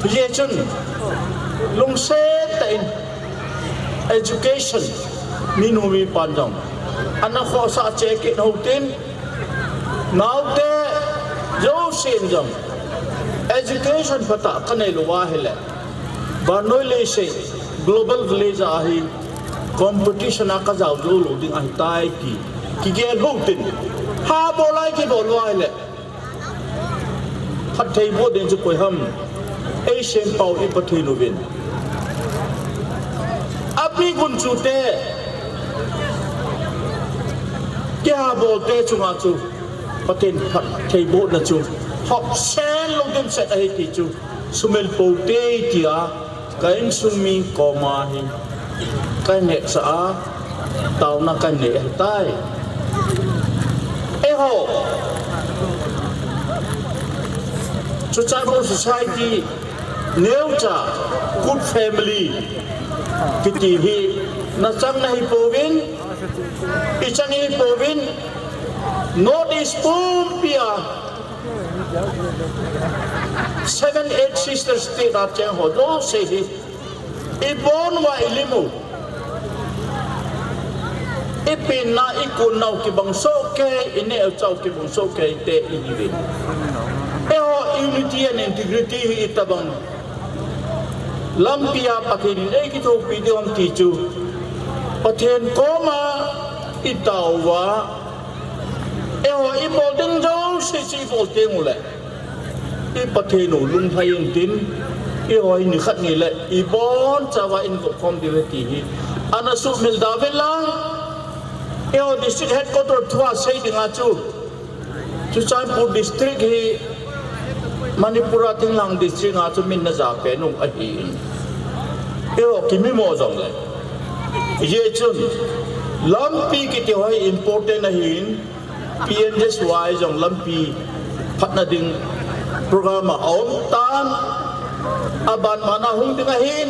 Hijeh chun lungset tah in education, minu mipan jong ana khohsah cheh kit hou tin, naote jousen jong education phatah kanei lou ahile, vannoi leiset global village a hi competition a kajao jou lou ding ahitai ti kigel hou tin, ha bol a ikibol u ahile phattheiboh ding chu koi ham? Eisempau i Pathen uvin, api gunchute, kihabolte chunga chu Pathen phattheibohna chu hopsen lou dimset ahi ti chu sumil pou te tia ka insung mi koma hi kahin hetsah a, taona kahin nei ahitai. Eiho Churachandpur society neocha, good family kiti hi Nachang nahi pouvin, ichang hi pouvin, North East pumpia Seven Eight Sisters state a cheng ho jouse hi, ibon uva ilim u, ipenna, ikunnau kibang sohkei, ineh uchau kibang sohkei te ihiuvin. Eiho unity and integrity hi itobang lampia Pathen in eikithopi diu ham ti chu, Pathen koma itao uva, eiho ibol ding jouse chu ibol teng uleh, i Pathen u lunglhai intin, eiho hi nikhat nileh ibonchauva invop khom diu ahi ti hi ana sumil da uvin lang. Eiho district headquarter thua sei dinga chu, Churachandpur district hi Manipur a thinglhang district a chu min naja pen u ahin, eiho kimimo jongleh, hijeh chun lampi kiti ho hi important ahin, P M G S Y jong lampi phatna ding program a aum tan, aban mana hung ding ahin,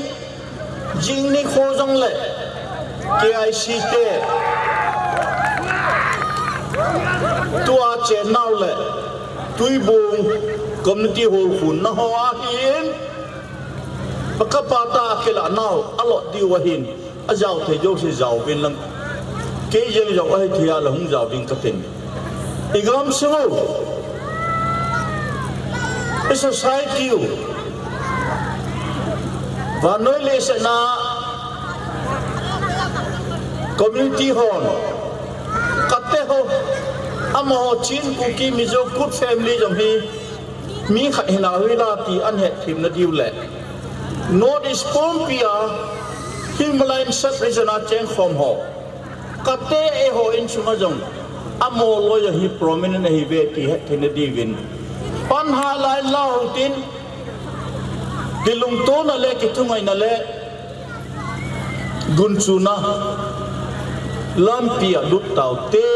jing nikho jongleh K I C te, tua chennau leh Tuibong Community Hall khunna ho ahin, pakhat pa ta kilah nau alot diu ahin, ajao thei jouse jaovin lang, kei jeng jong ahithei a la hung jao ding katin. Igam sung u, i society u, vannoi leiset a community hon, Kate ho, amaho Chin, Kuki, Mizo, Kut family jong hi mi khat hinau hila ti ahin hetthemna diu leh, North East pumpia Himalayan sub-region a chengkhom ho, Kate eiho insunga jong, amaho loi jong hi prominent ahiuve ti hetthemna diuvin, pan hah lai lau tin, kilungtona le kithungaina le gunchuna lampia lut taute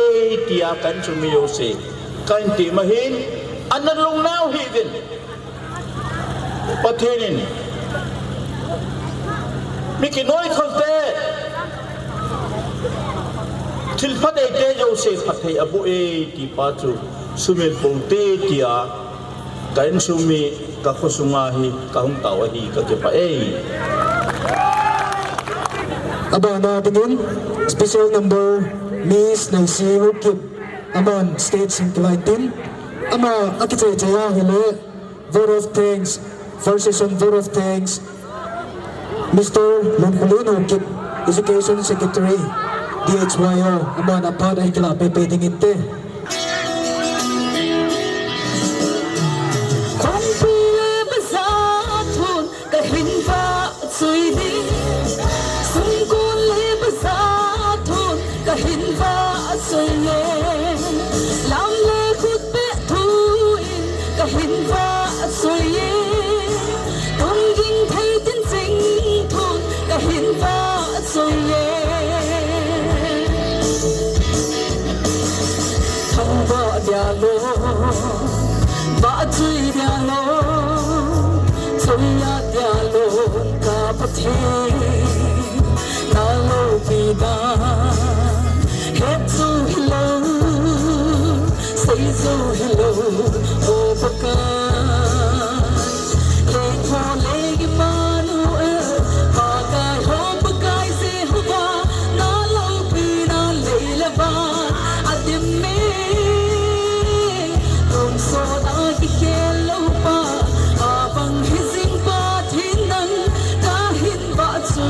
tia ka insung mi jouse kahin tem ahin, ana lungneo hih uvin. Pathen in mi kinoikholte thilpha neite jouse phatthei aboh e ti pa chu sumil poute tia ka insung mi, ka khosunga hi kahung tao ahi, kakipah e. Abana dingin special number Miss Neisi Haokip, aman stage a hin kilah intin, ama akichai chai a ahile vote of thanks, first session vote of thanks, Mister Lunkhulin Haokip, Education Secretary, D H Y O, aman aphat ahin kilah pehpeh ding inte. Khonpi le bazar thun kahin vahchoi ding, sungkon le bazar thun kahin vahchoi e, lam le khutbeh thu in kahin vahchoi e, tungging thei tin ching thun kahin vahchoi e. Thangvah dia lou, vahchoi dia lou, choiya dia lou, ka Pathen, na loupi dan het chu hilou, sei chu hilou, O Pakai. Lengho leng Immanuel, Pakai ho Pakai Jehovah, na loupina lei le van adim e. Tonsot a kikhel lou pa, abang hijing Pathen nang kahin vahchoi.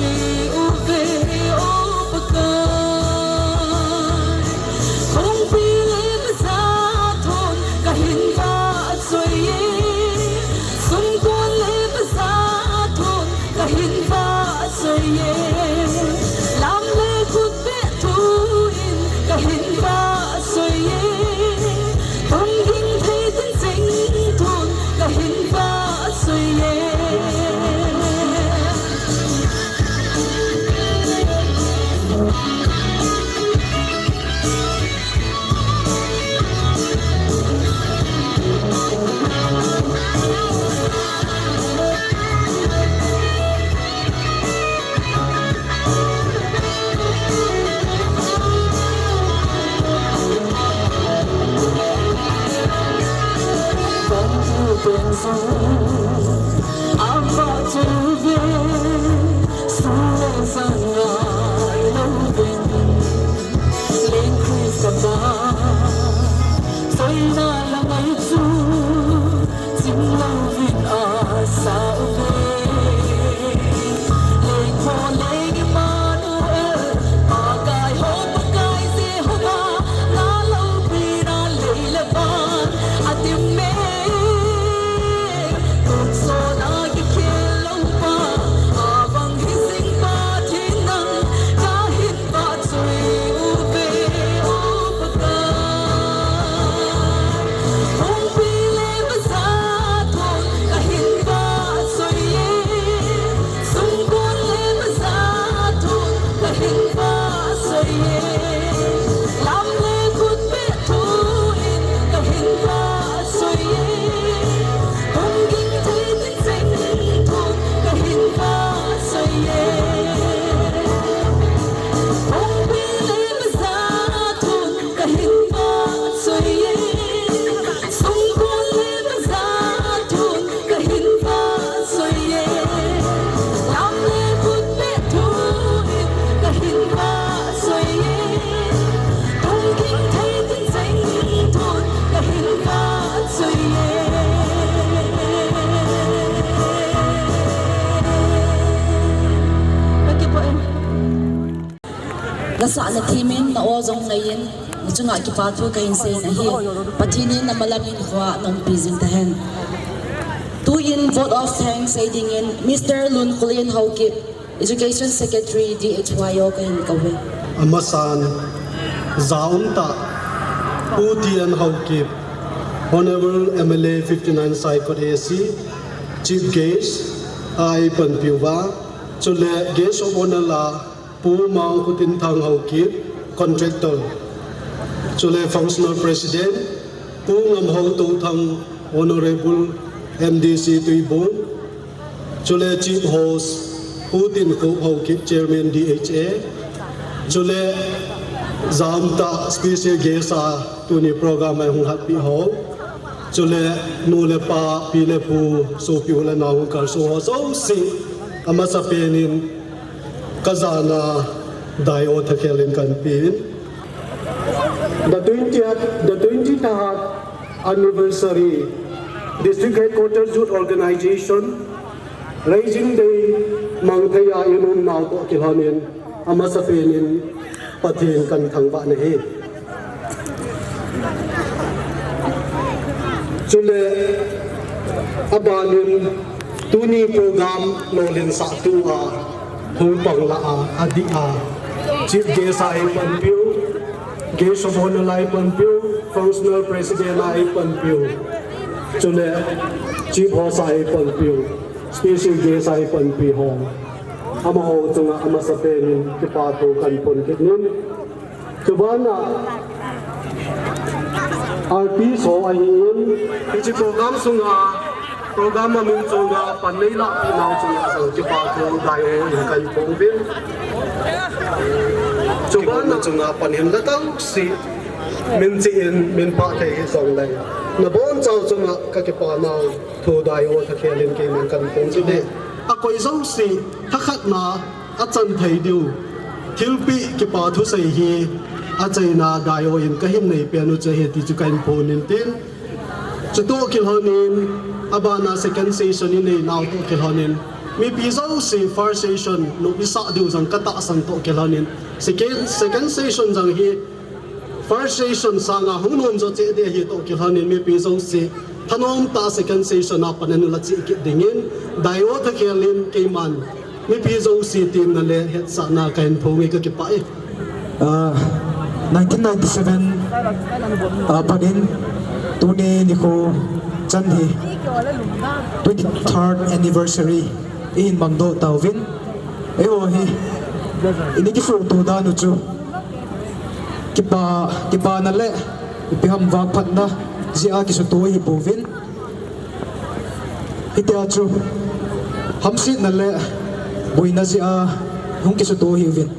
Nasahna thimin na aw jong neiyin, na chunga kipa thu kahin seiyin ahi. Pathen in na malam in khua na umpi jing tahen. Tuin vote of thanks sei dingin Mister Lunkhulen Haokip, Education Secretary, D H Y O kahin kouve. Amasan, jaum tah, Pu T N Haokip, Honorable M L A fifty-nine Saikot A C, Chief Guest a eipanpiuva, chule Guest of Honour a Pu Mangkhutinthang Haokip, Contractor, chule Functional President Pu Ngamhou Touthang, Honorable M D C Tuibong, chule Chief Host Pu Tinkhup Haokip, Chairman D H A, chule jaum tah Special Guest a tuni program a hung hatpi ho, chule nu le pa, pi le pu, sopi u le nao, hung kalsong ho jouse, amasapen in kajana daiho thakhel in kahin pein. The twentieth, the twenty-third anniversary, District Headquarters Youth Organization, Raising Day, mangthei a i um nau toh kilhonin, amasapen in Pathen kahin thangvah nahi. Chule, abanin, tuni program lolhinsah tua, hung pang lah a, adih a, Chief Guest a eipanpiu, Guest of Honour a eipanpiu, Functional President a eipanpiu, chule Chief Host a eipanpiu, Special Guest a eipanpi ho, amaho chunga amasapen in kipa thu kahin phongin. Chubana, artist ho ahin, hiche program sunga, program a min chunga pan neilahpi nau chunga jong kipa thu daiho in kahin phongin. Chubana chunga pan hin la tau si, min chi in, min pha thei hijongle, nabonchau chunga kakipa nau thu daiho thakhel in keiman kahin phongin. Akoi jouse, thakhatna, achan thei diu, thilpeh kipa thusei hi, achaina daiho in kahin neipen u chu ahi ti chu kahin phongin tin. Chutoh kilhonin, abana second session inei nau toh kilhonin, mipi jouse first session nop isah diu jong katahsan toh kilhonin, second, second session jong hi first session sanga hung nom jo cheh ding ahi toh kilhonin mipi jouse thanom tah a second session a pan anu la cheh kit dingin, daiho thakhel in keiman mipi jouse temna le hetsahna kahin phongin kakipah e. Ah, nineteen ninety-seven, ah, panin tuni nikho chan hi twenty-third anniversary ihin mangdoh tauvin. Eiho hi, ini kisohto dan u chu kipa, kipana le ipi ham vangphatna jeh a kisohto ihi pouvin. Hitia chu hamsetna le boina jeh a hung kisohto ihiuvin.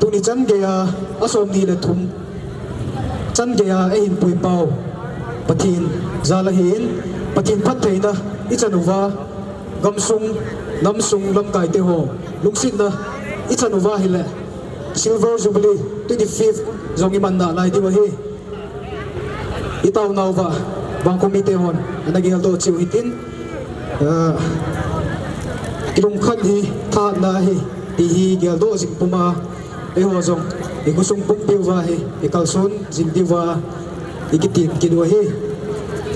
Tuni chan geiya, a somni le thum chan geiya eihin puipau Pathen jal ahin, Pathen phattheina ichan uva, gamsung, namsung lamkaite ho lungsetna ichan uva ahile, Silver Jubilee twenty-fifth jong iman nalai diu ahi. Itaonauva, vangkhomite hon ana geldoh cheh u hitin, ah, kilungkhat hi thahatna ahi, ti hi geldoh jing puma, eiho jong ikhosung pumpiuva hi ikalson jing diuva ikitin kit u ahi.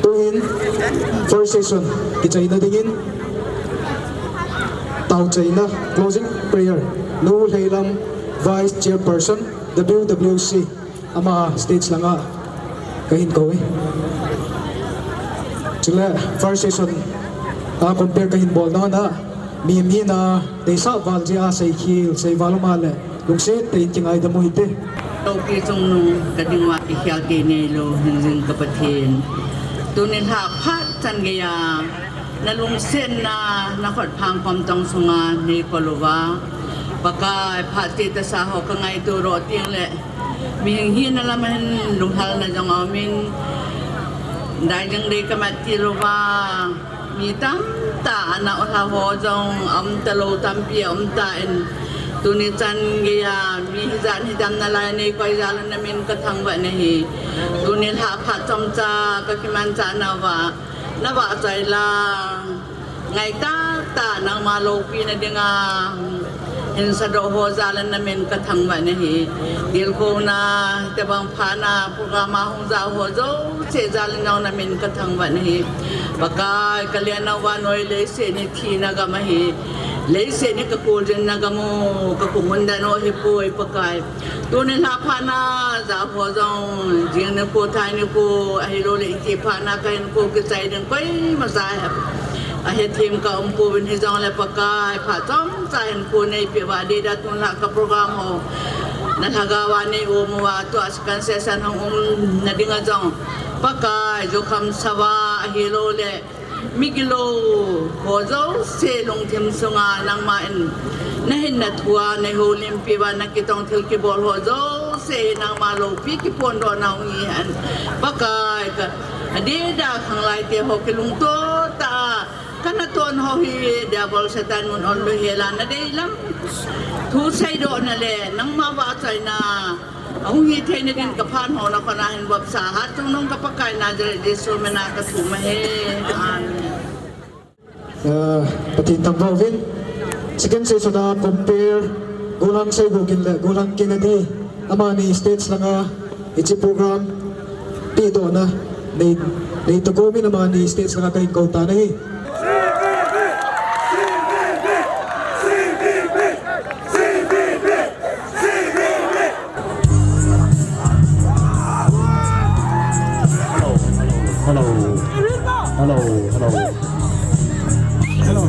Tuhin first session kichaina dingin taochaina, closing prayer, Nu Lheilam, Vice Chairperson, W W C, ama stage langa kahin kou e. Chule first session a compare kahin bolna a, mihem hina deisah val jeh a seikhel seival um a le, lungset tah in kingaidam u hite. Loupi chungnung kading uva kikhel kei neilou hingjing ka Pathen, tuni lhah phat chan geiya nalungsetna nakhut phangkhom tong sunga neikol uva, Pakai, phat cheh tasa ho kangaito roh tengle, mihing hina lam a hin lunghalna jong aumin, daijing dei kamat til uva, mi tamtah ana ulha ho jong aum talou tampi aum tan, tuni chan geiya mi hijat hidam nalai neikoi jal in namin kathangvah nahi. Tuni lhah phat chomcha kakimanchah nauva navahchoi lang, ngaitah tah nangma loupina dinga Hin sadoh ho jal in na min ka thangvah in ahi. Tilkhouna, tobang phatna, program a hung jao ho jouse jal in jong na min ka thangvah in ahi. Pakai, ka leng nau vannoi leiset hi thina gam ahi. Leiset hi ka kholjinna gam u, ka khomun dan u ahipoi Pakai. Tuni lha phatna jao ho jong, jing nikho, thai nikho, ahilouleh iti phatna ka hinkho kichai ding koima cha ahethem ka um pouvin hijongle Pakai, phat chomcha hinkho neipe uva, adeh a tuni lha ka program ho na lhagao a nei um uva, tua concession hung umna dinga jong Pakai, jukham sava ahilouleh migilou ho jouse lungthim sunga nangma in na hinna thua nei houlimpi uva, na kitong thil kibol ho jouse nangma loupi kiphondohna hung hihen. Pakai, ka adeh a khanglai te ho kilungto tah a ka naton ho hi, Diabol Satan mun onlui hel a na deilam thu seidohna le nangma vahchoina ahung hitheina din ka phat ho na kona hin vopsa Hatchungnung ka Pakai Nazareth Jesu min a ka thum ahi. Amen. Ah, Pathen thangvah uvin. Second session a compare Golhang Seibugin le Golhang Kennedy, amani stage langa hiche program pehdohna nei, neitokon amani stage langa kahin kou tan ahi. Hello, hello, hello, hello. Hello.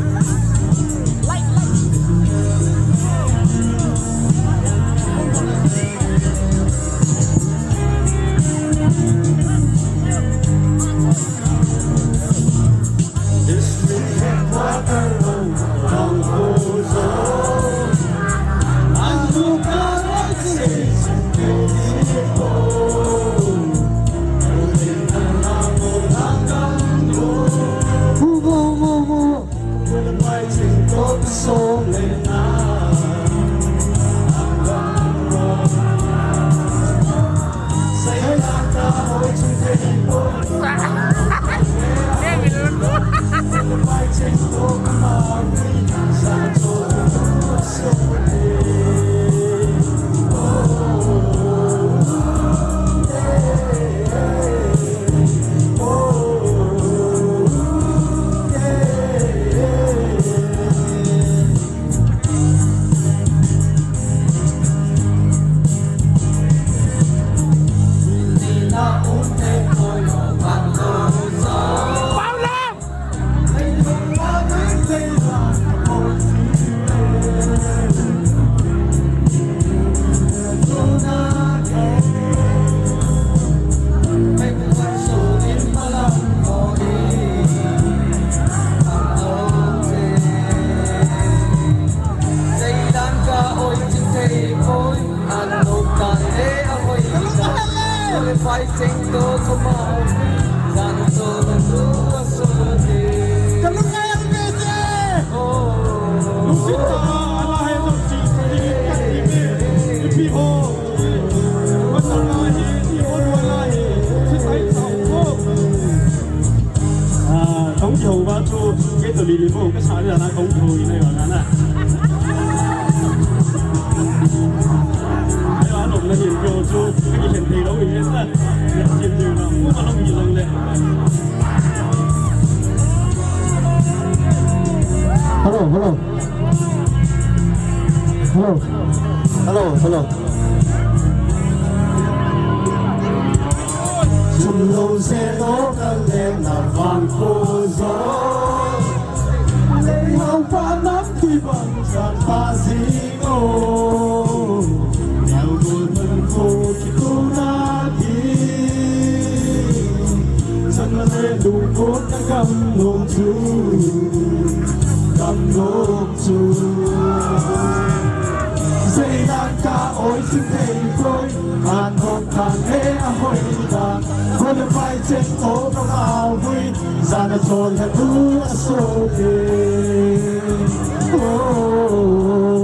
Ah, kong kihou va chu, kei toh Lily mo, ka sa le na kong kihou in ahi va na. Ahi va, lom na hin kihou chu, ka kikhen thei lou in na. Ka kikhen thei lou, mo ka lom hi lom le. Hello, hello. Hello. Hello, hello. Chunglou jeh lou ka leng na vang kho jo. Lei hau pa nam tui bang san pa jing o. Nau go nam kho ki tu na ki. Chang le du ko na gam lou chu. Gam lou chu. Zeidan ka oi sin thei poi, an hok kan he a hoi dan. Ko le pai chen o ka mau hui, zan a chol he tu a so ke. Oh.